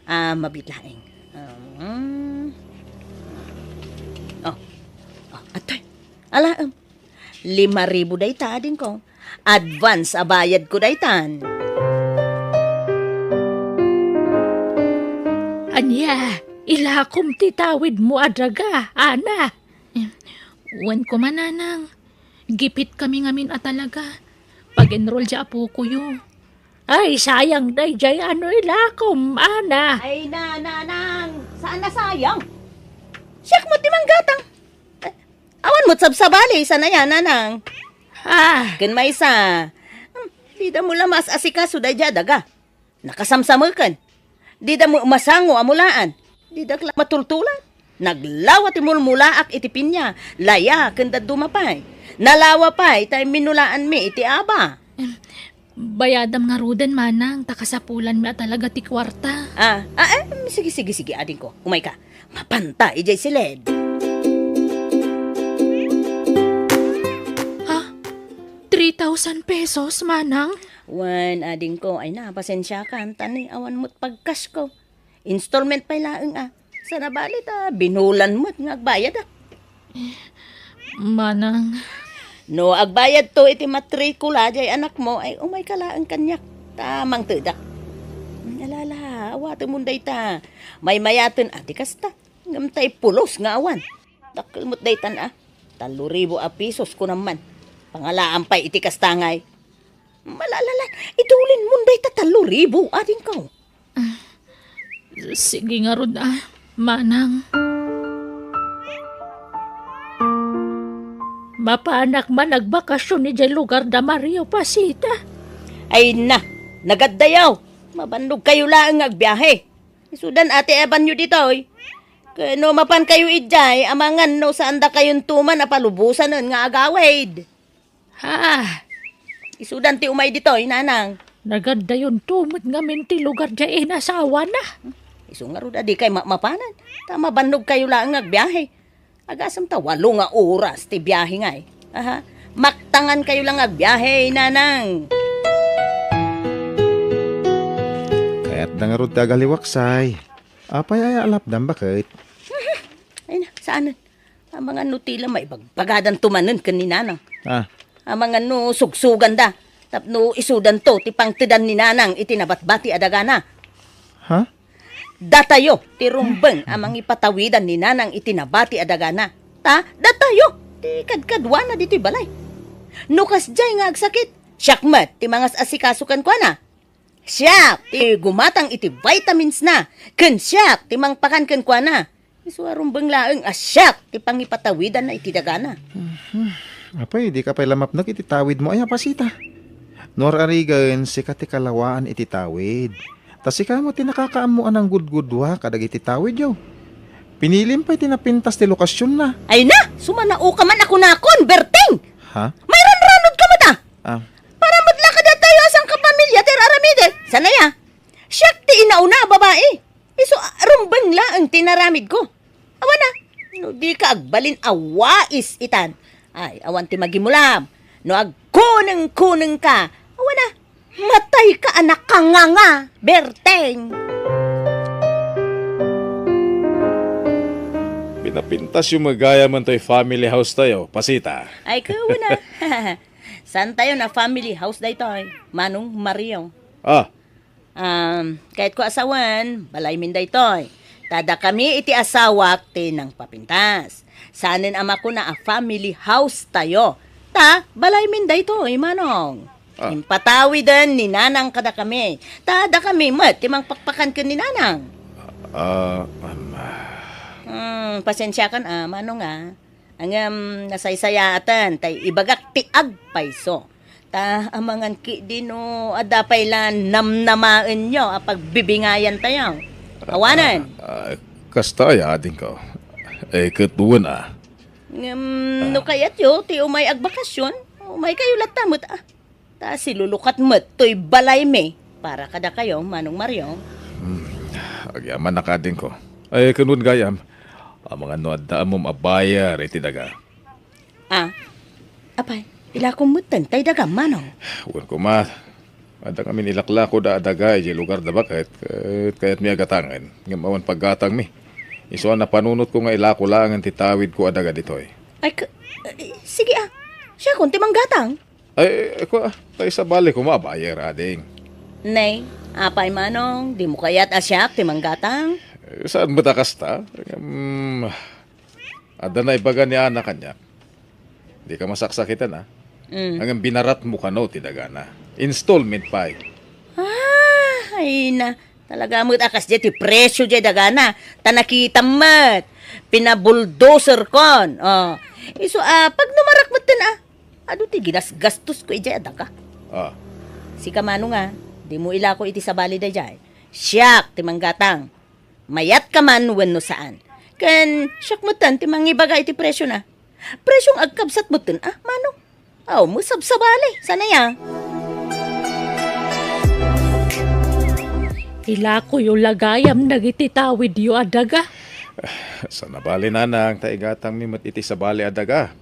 A, mabiit laeng. Um, oh. Oh, atoy. Ala, em. Lima ribu dayta, adingko. Advance a bayadko daytan. Ania, ilakom ti tawidmo a daga, Ana? Wen koma, nanang. Gipitkami ngamin a talaga. Pag-enroll diay apokoyo. Ay, sayang daydiay a no ilakom, Ana. Ay, na, nanang. Saan a sayang? Siak met ti manggatang. Eh, awan met sabsabali, saan aya, nanang? Ah. Ken maysa, hmm, dida met la maas-asikaso daydiay a daga. Nakasamsameken. Dida met masango a mulaan. Didak la matultulan. Naglawa ti mulmulaak iti pinia, laya, ken dadduma pay. Nalawa pay ta imminulaanmi iti aba. Em, bayadam ngaruden, manang, ta kasapulanmi a talaga ti kuarta. Ah, ah, em, sige, sige, sige, adingko. Umayka. Mapanta idiay siled. Ha? Three thousand pesos, manang? Wen, adingko, ay na, pasensiakan, ta ni awan met pagkasyo. Installment pay laeng, a. Saan a bali ta binulan met nga agbayadak. Manang. No agbayadto iti matrikula diay anakmo, ay umayka laeng kaniak, ta mangtedak. Alala, awatemon dayta. Maymayaten a ti kasta. Ngem ta ipulos nga awan. Dakkel met daytan, a. Tallo ribu a pesos, kunam man. Pangalaan pay iti kasta ngay. Malalala, idulinmon dayta tallo ribu, adingko. Sige ngarud, a, manang. Mapanak man agbakasyon idiay lugar da Mario Pasita. Ay na, nagaddayo. Mabannogkayo laeng nga agbiahe. Isudan a ti ebanyo ditoy. Ken no mapankayo idiay, amangan no saandakayonto man a palubosanen nga agawid. Ha? Isudan ti umay ditoy, nanang. Nagadayon to met ngamin ti lugar diay inasawana. Isu ngarud a dikay ma-, mapanan. Ta mabannogkayo laeng nga agbiahe. Agasem ta walo nga oras ti biahe ngay. Aha. Maktangankayo la nga agbiahe, nanang. Kayatda ngarud ti agaliwaksay. Apay aya a lapdam, baket? Ay na, saanen. Amangan no ti la maibagbagadanto manen ken ni nanang. Ah. Amangan no sugsuganda tapno isudanto ti pangtedan ni nanang iti nabatbati a dagana. Ha? Datayo ti rumbeng a mangipatawidan ni nanang iti nabati a dagana. Ta, datayo ti kadkaduana ditoy balay. No kasdiay nga agsakit, siak met ti mangas-asikaso kenkuana. Siak ti gumatang iti vitamins na, ken siak ti mangpakan kenkuana. Isu a rumbeng laeng a siak ti pangipatawidanna iti dagana. Mhm. Apay, dika pay la mapnek iti tawidmo aya, Pasita? No ar-arigen, sika ti kalawaan iti tawid. Ta sika met ti nakakaammo a nanggudgudua kadagiti tawidyo. Pinilim pay ti napintas ti lokasionna. Ay na! Sumanaoka man a kunakon, Berting! Ha? Mairanranodka met a! Ah. Para met la kadatayo a sangkapamilya ti ar-aramiden. Saan aya? Siak ti inauna a babai. Isu a rumbeng laeng ti inaramidko. Awan a, No dika agbalin a wais itan, ay, awan ti magimulam. No agkuneng-kunengka, awan a, matayka a nakanganga, Berteng. Pinapintasyo met gayam toy family house tayo, Pasita. Ay, kauna. Saan tayo na family house daytoy, Manong Mario? Ah, Um, kayatko a sawen, balaymin daytoy. Ta dakami iti asawak ti nangpapintas. Saanen a makuna a family house tayo. Ta balaymin daytoy, Manong. Ah. Impatawiden ni Nanang kadakami. Ta dakami met ti mangpakpakan ken ni Nanang. Ah, um, Hmm, pasensiakan a, Manong a. Ngem nasaysayaaten tay ibagak ti agpayso. Ta amangan ketdi no adda pay la namnamaenyo a pagbibingayan tayo. Awanen. Ah, ah, kasta aya, adingko. Eh, ket wen a. Ngem no kayatyo ti umay agbakasyon, umay kayo latta met a. Ta silulukat met toy balaymi para kadakayo, Manong Mario. Hmm, agyamanak, adingko. Ay, ken wen gayam, amangan no adda ammom a buyer iti daga. Ah, apay, ilakom metten tay daga, Manong. Wen koma, adda ngamin ilaklako da a daga idiay lugar da baket, ket kayatmi a gatangen, ngem awan paggatangmi. Isu a napanunotko nga ilako laengen ti tawidko a daga ditoy. Ay, ka, eh, sige ah, siakon ti manggatang. Ay, kua, tay sabali koma a buyer, ading. Nay, apay Manong, dimo kayat a siak ti manggatang? Eh, saan met a kasta? Ngem, adda naibaga ni Ana kaniak. Dika masaksakitan, a. Mm. Ngem binaratmo kano ti dagana. Installment pay. Ah, ay na. Talaga met a kasdiay ti presio diay dagana. Ta nakitam met. Pinabuldozerkon. Oh. Isu a, pagnumarak metten a. Adu ti ginasgastosko idiay a daga. Ah. Sika Manong a, dimo ilako iti sabali daydiay. Siak ti manggatang. Mayatka man wenno saan. Ken siak metten ti mangibaga iti presiona. Presiong agkabsat metten a, Manong. Aw, masabsabali. Saan aya? Ilakoyo la gayam dagiti tawidyo a daga. Saan a bali, Nanang, ta igatangmi met iti sabali a daga.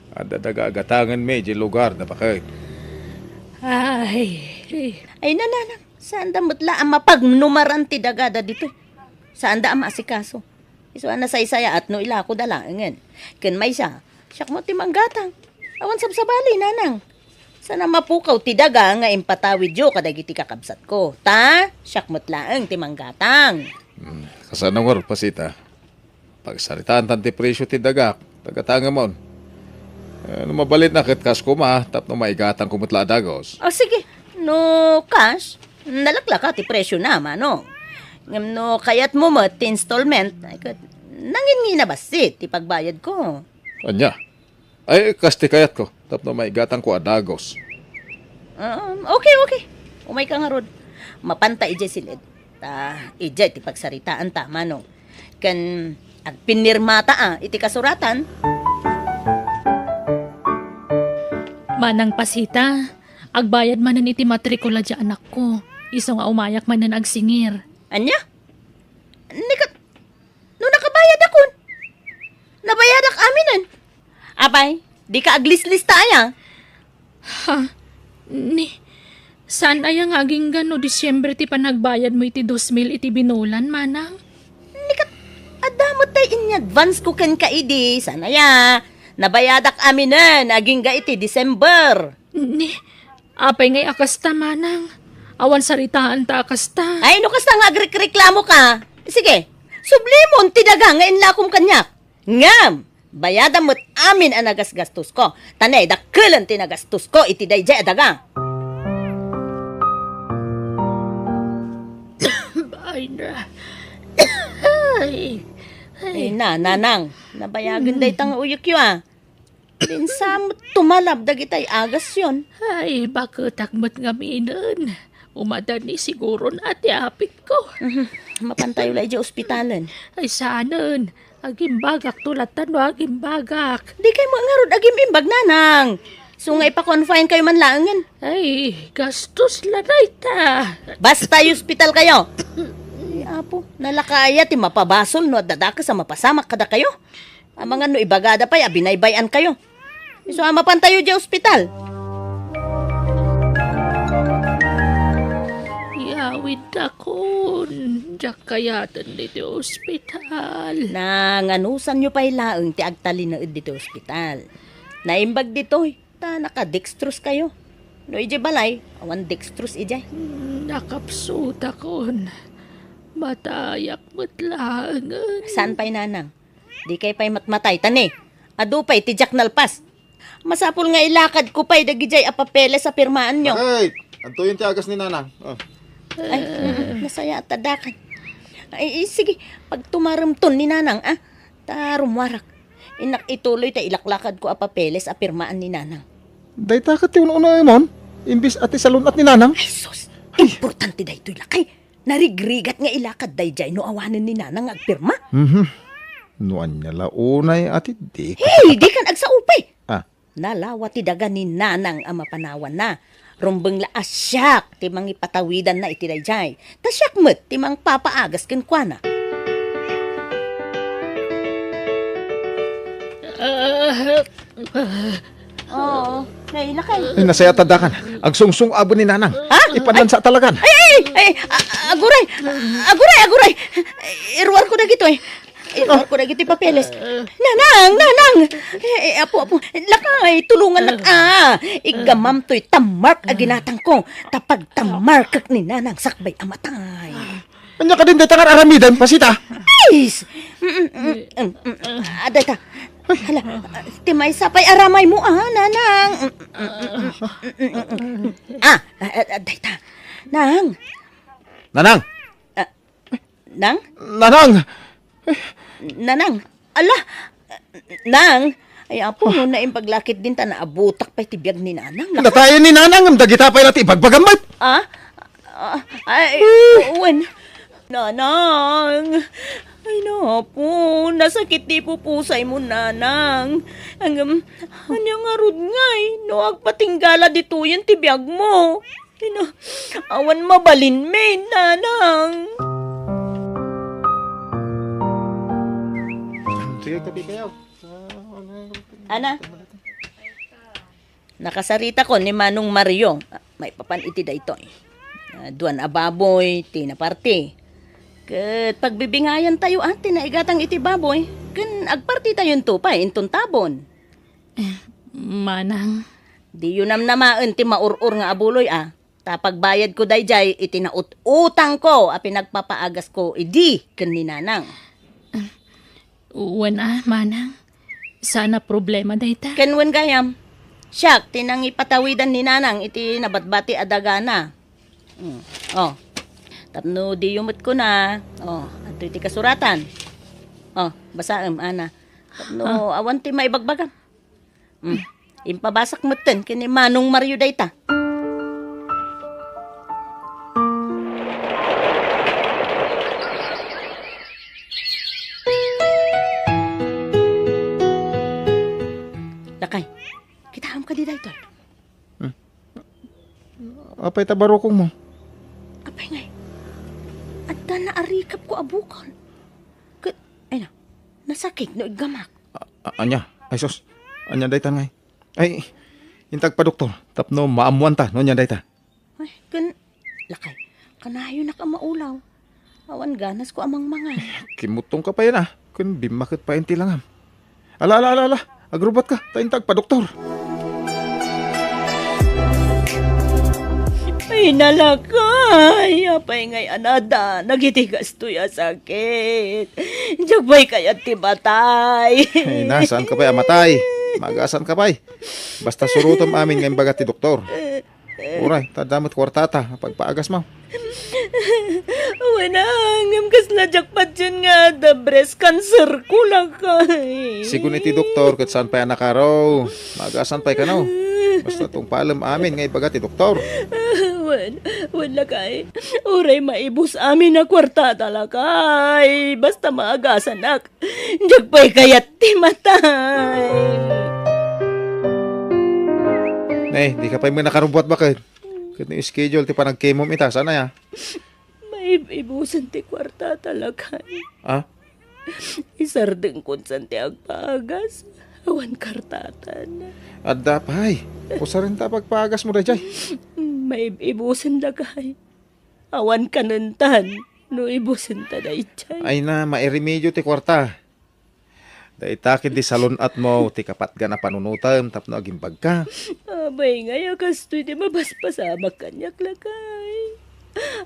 Adda daga a gatangenmi idiay lugar da baket. Ay. Ay, Nanang, saanda met la a mapagnumaran ti dagada ditoy. Saanda a maasikaso. Isu a nasaysayaat no ilakoda laengen. Ken maysa, siak met ti manggatang. Awan sabsabali, Nanang. Saan a mapukaw ti daga nga impatawidyo kadagiti kakabsatko. Ta, siak met laeng ti manggatang. Hmm, kasano ngarud, Pasita? Pagsaritaantan ti presio ti dagak, ta gatangemon. Eh, no mabalinna ket kas koma, tapno maigatangko met la a dagos. Ah, sige. No kas, nalaklaka ti presiona, Manong. Ngem no kayatmo met ti installment, ay ket, nanginnginabassit ti pagbayadko. Ania? Ay, kas ti kayatko, tapno maigatangko a dagos. Um, okay, okay. Umayka ngarud. Mapanta idiay siled. Ta, idiay ti pagsaritaanta, Manong. Ken agpinirmata a iti kasuratan. Manang Pasita, agbayad manen iti matrikula diay anakko. Isu nga umayak manen agsingir. Ania? Ni ket, no nakabayadakon? Nabayadak aminen. Apay, dika aglislista aya? Ha? Ni, saan aya nga agingga no Disiembre ti panagbayadmo iti dos mil iti binulan, Manang? Ni ket, adda met tay inyadvance ko kenka idi, saan aya? Nabayadak aminen, agingga iti December. Ni, apay ngay a kasta, Manang? Awan saritaanta a kasta. Ay, no kasta nga agrekreklamoka, sige, sublimon ti daga nga inlakom kaniak. Ngem, bayadam met amin a nagasgastosko, ta naidakkelan ti nagastosko iti daydiay a daga. Ay, na. Ay, ay. Ay, na, Nanang, nabayagen dayta nga uyekyo, a. Dinsa met tumalab dagitay agasyon. Ay, baketak met ngaminen. Umadani siguron a ti apitko. Mhm. Mapantayo la idiay ospitalen. Ay, saanen. Agimbagakto latta no agimbagak. Dikay met ngarud agim-imbag, Nanang. Isu nga ipa-confine kayo man laengen. Ay, gastos la dayta. Basta, ospital kayo. Ay, Apo, nalaka aya ti mapabasol no adda dakes a mapasamak kadakayo? Amangan no ibagada pay a binaybay-ankayo. Isu a mapantayo diay ospital. Yawidakon, diak kayaten ditoy ospital. Nanganusanyo pay laeng ti agtalinaed ditoy ospital. Naimbag ditoy, ta naka-dextrose kayo. No idiay balay, awan dextrose idiay. Nakapsutakon. Matayak met laengen. Saan pay, nanang? Dikay pay matmatay, ta ne, adu pay ti diak nalpas. Masapul nga ilakadko pay dagidiay a papeles a pirmaanyo. Bakit? Adtoyen ti agas ni Nanang. Oh. Ay, mm, nasayaat a dakan. Ay, eh, sige, pagtumaremton ni Nanang, ah. Ta rummuarak. Innak ituloy ta ilaklakadko a papeles a pirmaan ni Nanang. Dayta ket ti un-unaemon, imbes a ti salun-at ni Nanang. Ay, sus! Ay. Importante daytoy, lakay. Narigrigat nga ilakad daydiay no awanen ni Nanang nga agpirma. Mhm. No ania la unay a ti dika Hey, dikan agsaupay. Ah. Nalawa ti daga ni Nanang a mapanawanna. Rumbeng la a siak ti mangipatawidanna iti daydiay. Ta siak met ti mangpapaagas kenkuana. Ah, Oo, naila kay. Ay, nasayaat a dakan. Agsungsong-aben ni Nanang. Ha? Ipanlansa talagan. Ay, ay, ay, a-, aguray. Aguray, aguray. Iruarko dagitoy. Iruarko dagitoy papeles. Nanang, Nanang. Eh, eh, apo, apo. Lakay, tulungan nak, ah. Iggamam toy tamark a ginatangko. Ta pagtamarkek ni Nanang sakbay a matay. Ania kadin dayta nga aramiden, Pasita? Ais! Mm, mm, mm, mm, mm. Ah, dayta. Hala, ah, ti maysa pay aramaymo, ah, Nanang. Mm, mm, mm, mm, mm, mm, mm. Ah, ah, ah, dayta. Nang. Nanang! Ah, Nang? Nanang! Nanang. Ala, Nang, ay, apo, no naimbag la ketdin ta naabutak pay ti biag ni Nanang, la. Natayen ni Nanang, ngem dagita pay la ti ibagbagam met. Ah? Ah, ay, wen. Nanang. Ay, napo, nasakit ti pupusaymo, Nanang. Ngem, ania ngarud ngay, no agpatinggala ditoyen ti biagmo? Ina, awan mabalinmi, Nanang. Sige, kape kayo. Ana, nakasaritakon ni Manong Mario. Maipapan iti daytoy. Ah, duan a baboy ti naparti. Ket pagbibingayantayo, ah, ti naigatang iti baboy. Ken agpartitayonto pay inton tabon. Eh, manang. Diyo namnamaen ti maur-or nga abuloy, a. Ta pagbayadko daydiay iti naut-utangko a pinagpapaagasko idi ken ni Nanang. Wen a, manang. Saan a problema dayta. Ken wen gayam, siak ti nangipatawidan ni Nanang iti nabatbati a dagana. Mm. Oh. Tapno diyo met kuna. Oh, adtoy ti kasuratan. Oh, basaem, ana. Tapno awan ti maibagbagam. Mm. Impabasak metten ken ni Manong Mario dayta. Lakay, kitaem kadi daytoy? Hmm. Apay ta barukongmo? Apay ngay, adda naarikapko a bukol. Ket, ay na, nasakig no iggamak. A-, a-, ania? Ay sus, ania dayta ngay? Ay, intag pa doktor, tapno maammoanta no ania dayta. Ay, ken, lakay, kanayonak a maulaw. Awan ganasko a mangmangan. Kimmutongka pay na, ken bimmaket pay ti langam. Ala, ala, ala, ala, agrubatka, ta intag pa doktor. Ay, nalakay, apay ngay anada, nagiti gastoy a sakit. Diak pay kayat ti matay. Ay, na, saan ka pay a matay? Magasan ka pay. Basta surotem amin nga imbaga ti doktor. Uray, ta adda met kuartata, pagpaagasmo. Wen a, ngem kasla diak patien nga adda breast cancer ko, lakay. Sigun iti doktor, ket saan pay a nakaro. Magasan pay kano. Basta tungpalem amin nga ibaga ti doktor. Wen, wen, lakay. Uray maibus amin a kuartata, lakay. Basta maagasanak. Diak pay kayat ti matay. Ne, dika pay met nakarubbuat baket. Ket no schedule ti panagkemom ita, saan aya? Maib-ibusen ti kuartata, lakay. Ah? Isardengkon san ti agpaagas. Awan kartatan. Adda pay. Usarenta pagpaagasmo daydiay. Maib-ibusen dakay. Awan kanentan no ibusenta daydiay. Ay na, mairemedio ti kuarta. Dayta ket di salun-atmo ti kapatgan a panunotem tapno agimbagka. Apay ngay a kastoy ti mapaspasamak kaniak, lakay?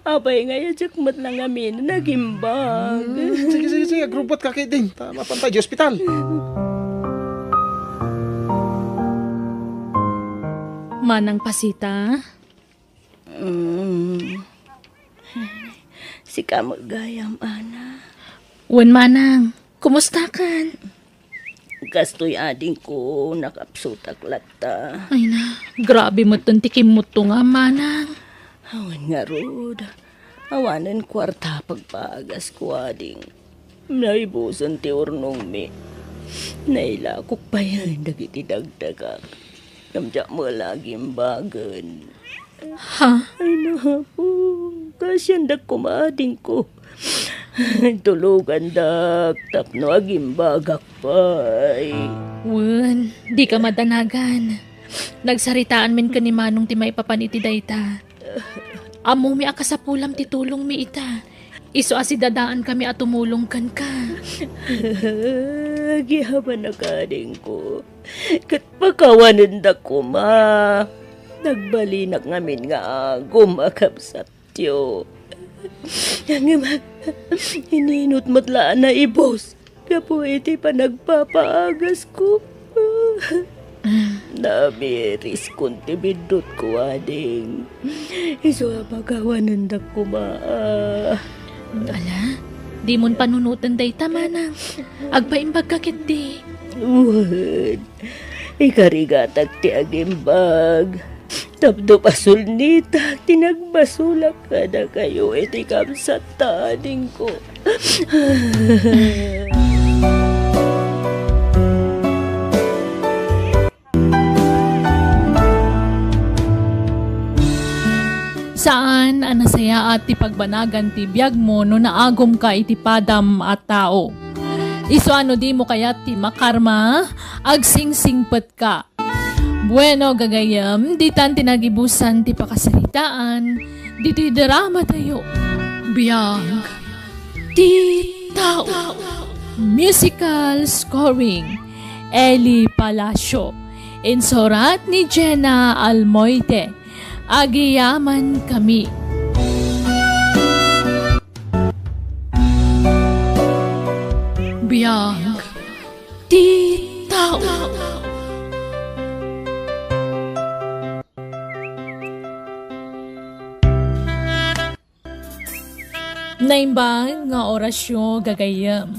Apay ngay a diak met la ngamin nagimbag? Hmm, sige, sige, sige, agrubot ka ketdin. Ta mapantay di ospital. Manang Pasita? Mm. Sika met gayam, Ana. Wen, Manang. Kumustakan? Kastoy adingko, nakapsutak latta. Ay na, grabe metten ti kimmutto nga, Manang. Awan ngarud. Awanen kuarta pagpaagas ko, ading. Naibusen ti urnongmi. Nailakok payen dagiti dagdagak. Ngem diak met la agimbagen. Ha? Ay, napo. Kasiandak koma, adingko. Tulogandak tapno agimbagak pay. Wen, dika madanagan. Nagsaritaanmin ken ni Manong ti maipapan iti dayta. Ammomi a kasapulam ti tulongmi ita. Isu a sidadaankami a tumulong kenka. Agyamanak, adingko. Ket pakawanendak koma. Nagbalinak ngamin nga agum a kabsatyo. Ngem, ininut met la a naibus gapu iti panagpapaagasko. Namiriskon ti biddutko, ading. Isu a pakawanendak koma. Ala, dimon panunoten dayta, Manang. Agpaimbagka ketdi. Wen, ikarigatak ti agimbag. Tapno pasulnitak ti nagbasolak kadakayo iti kabsatta, adingko. Saan a nasayaat ti pagbanagan ti biagmo no naagumka iti padam a tao. Isu a no dimo kayat ti makarma, agsingsingpetka. Bueno, gagayyem, ditan ti nagibusan ti pakasaritaan ditoy drama tayo. Biag ti tao. Musical scoring, Eli Palacio. Insurat ni Jenna Almoite. Agyamankami. Biag ti tao. Naimbag nga orasyo, gagayyem.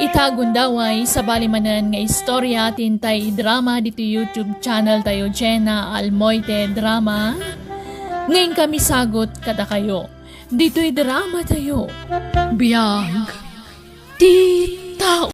Ita gundaway, sabali manen nga istorya ti intay idrama ditoy YouTube channel tayo, Jenna Almoite Drama. Nga inkami sagut kadakayo ditoy drama tayo. Biag ti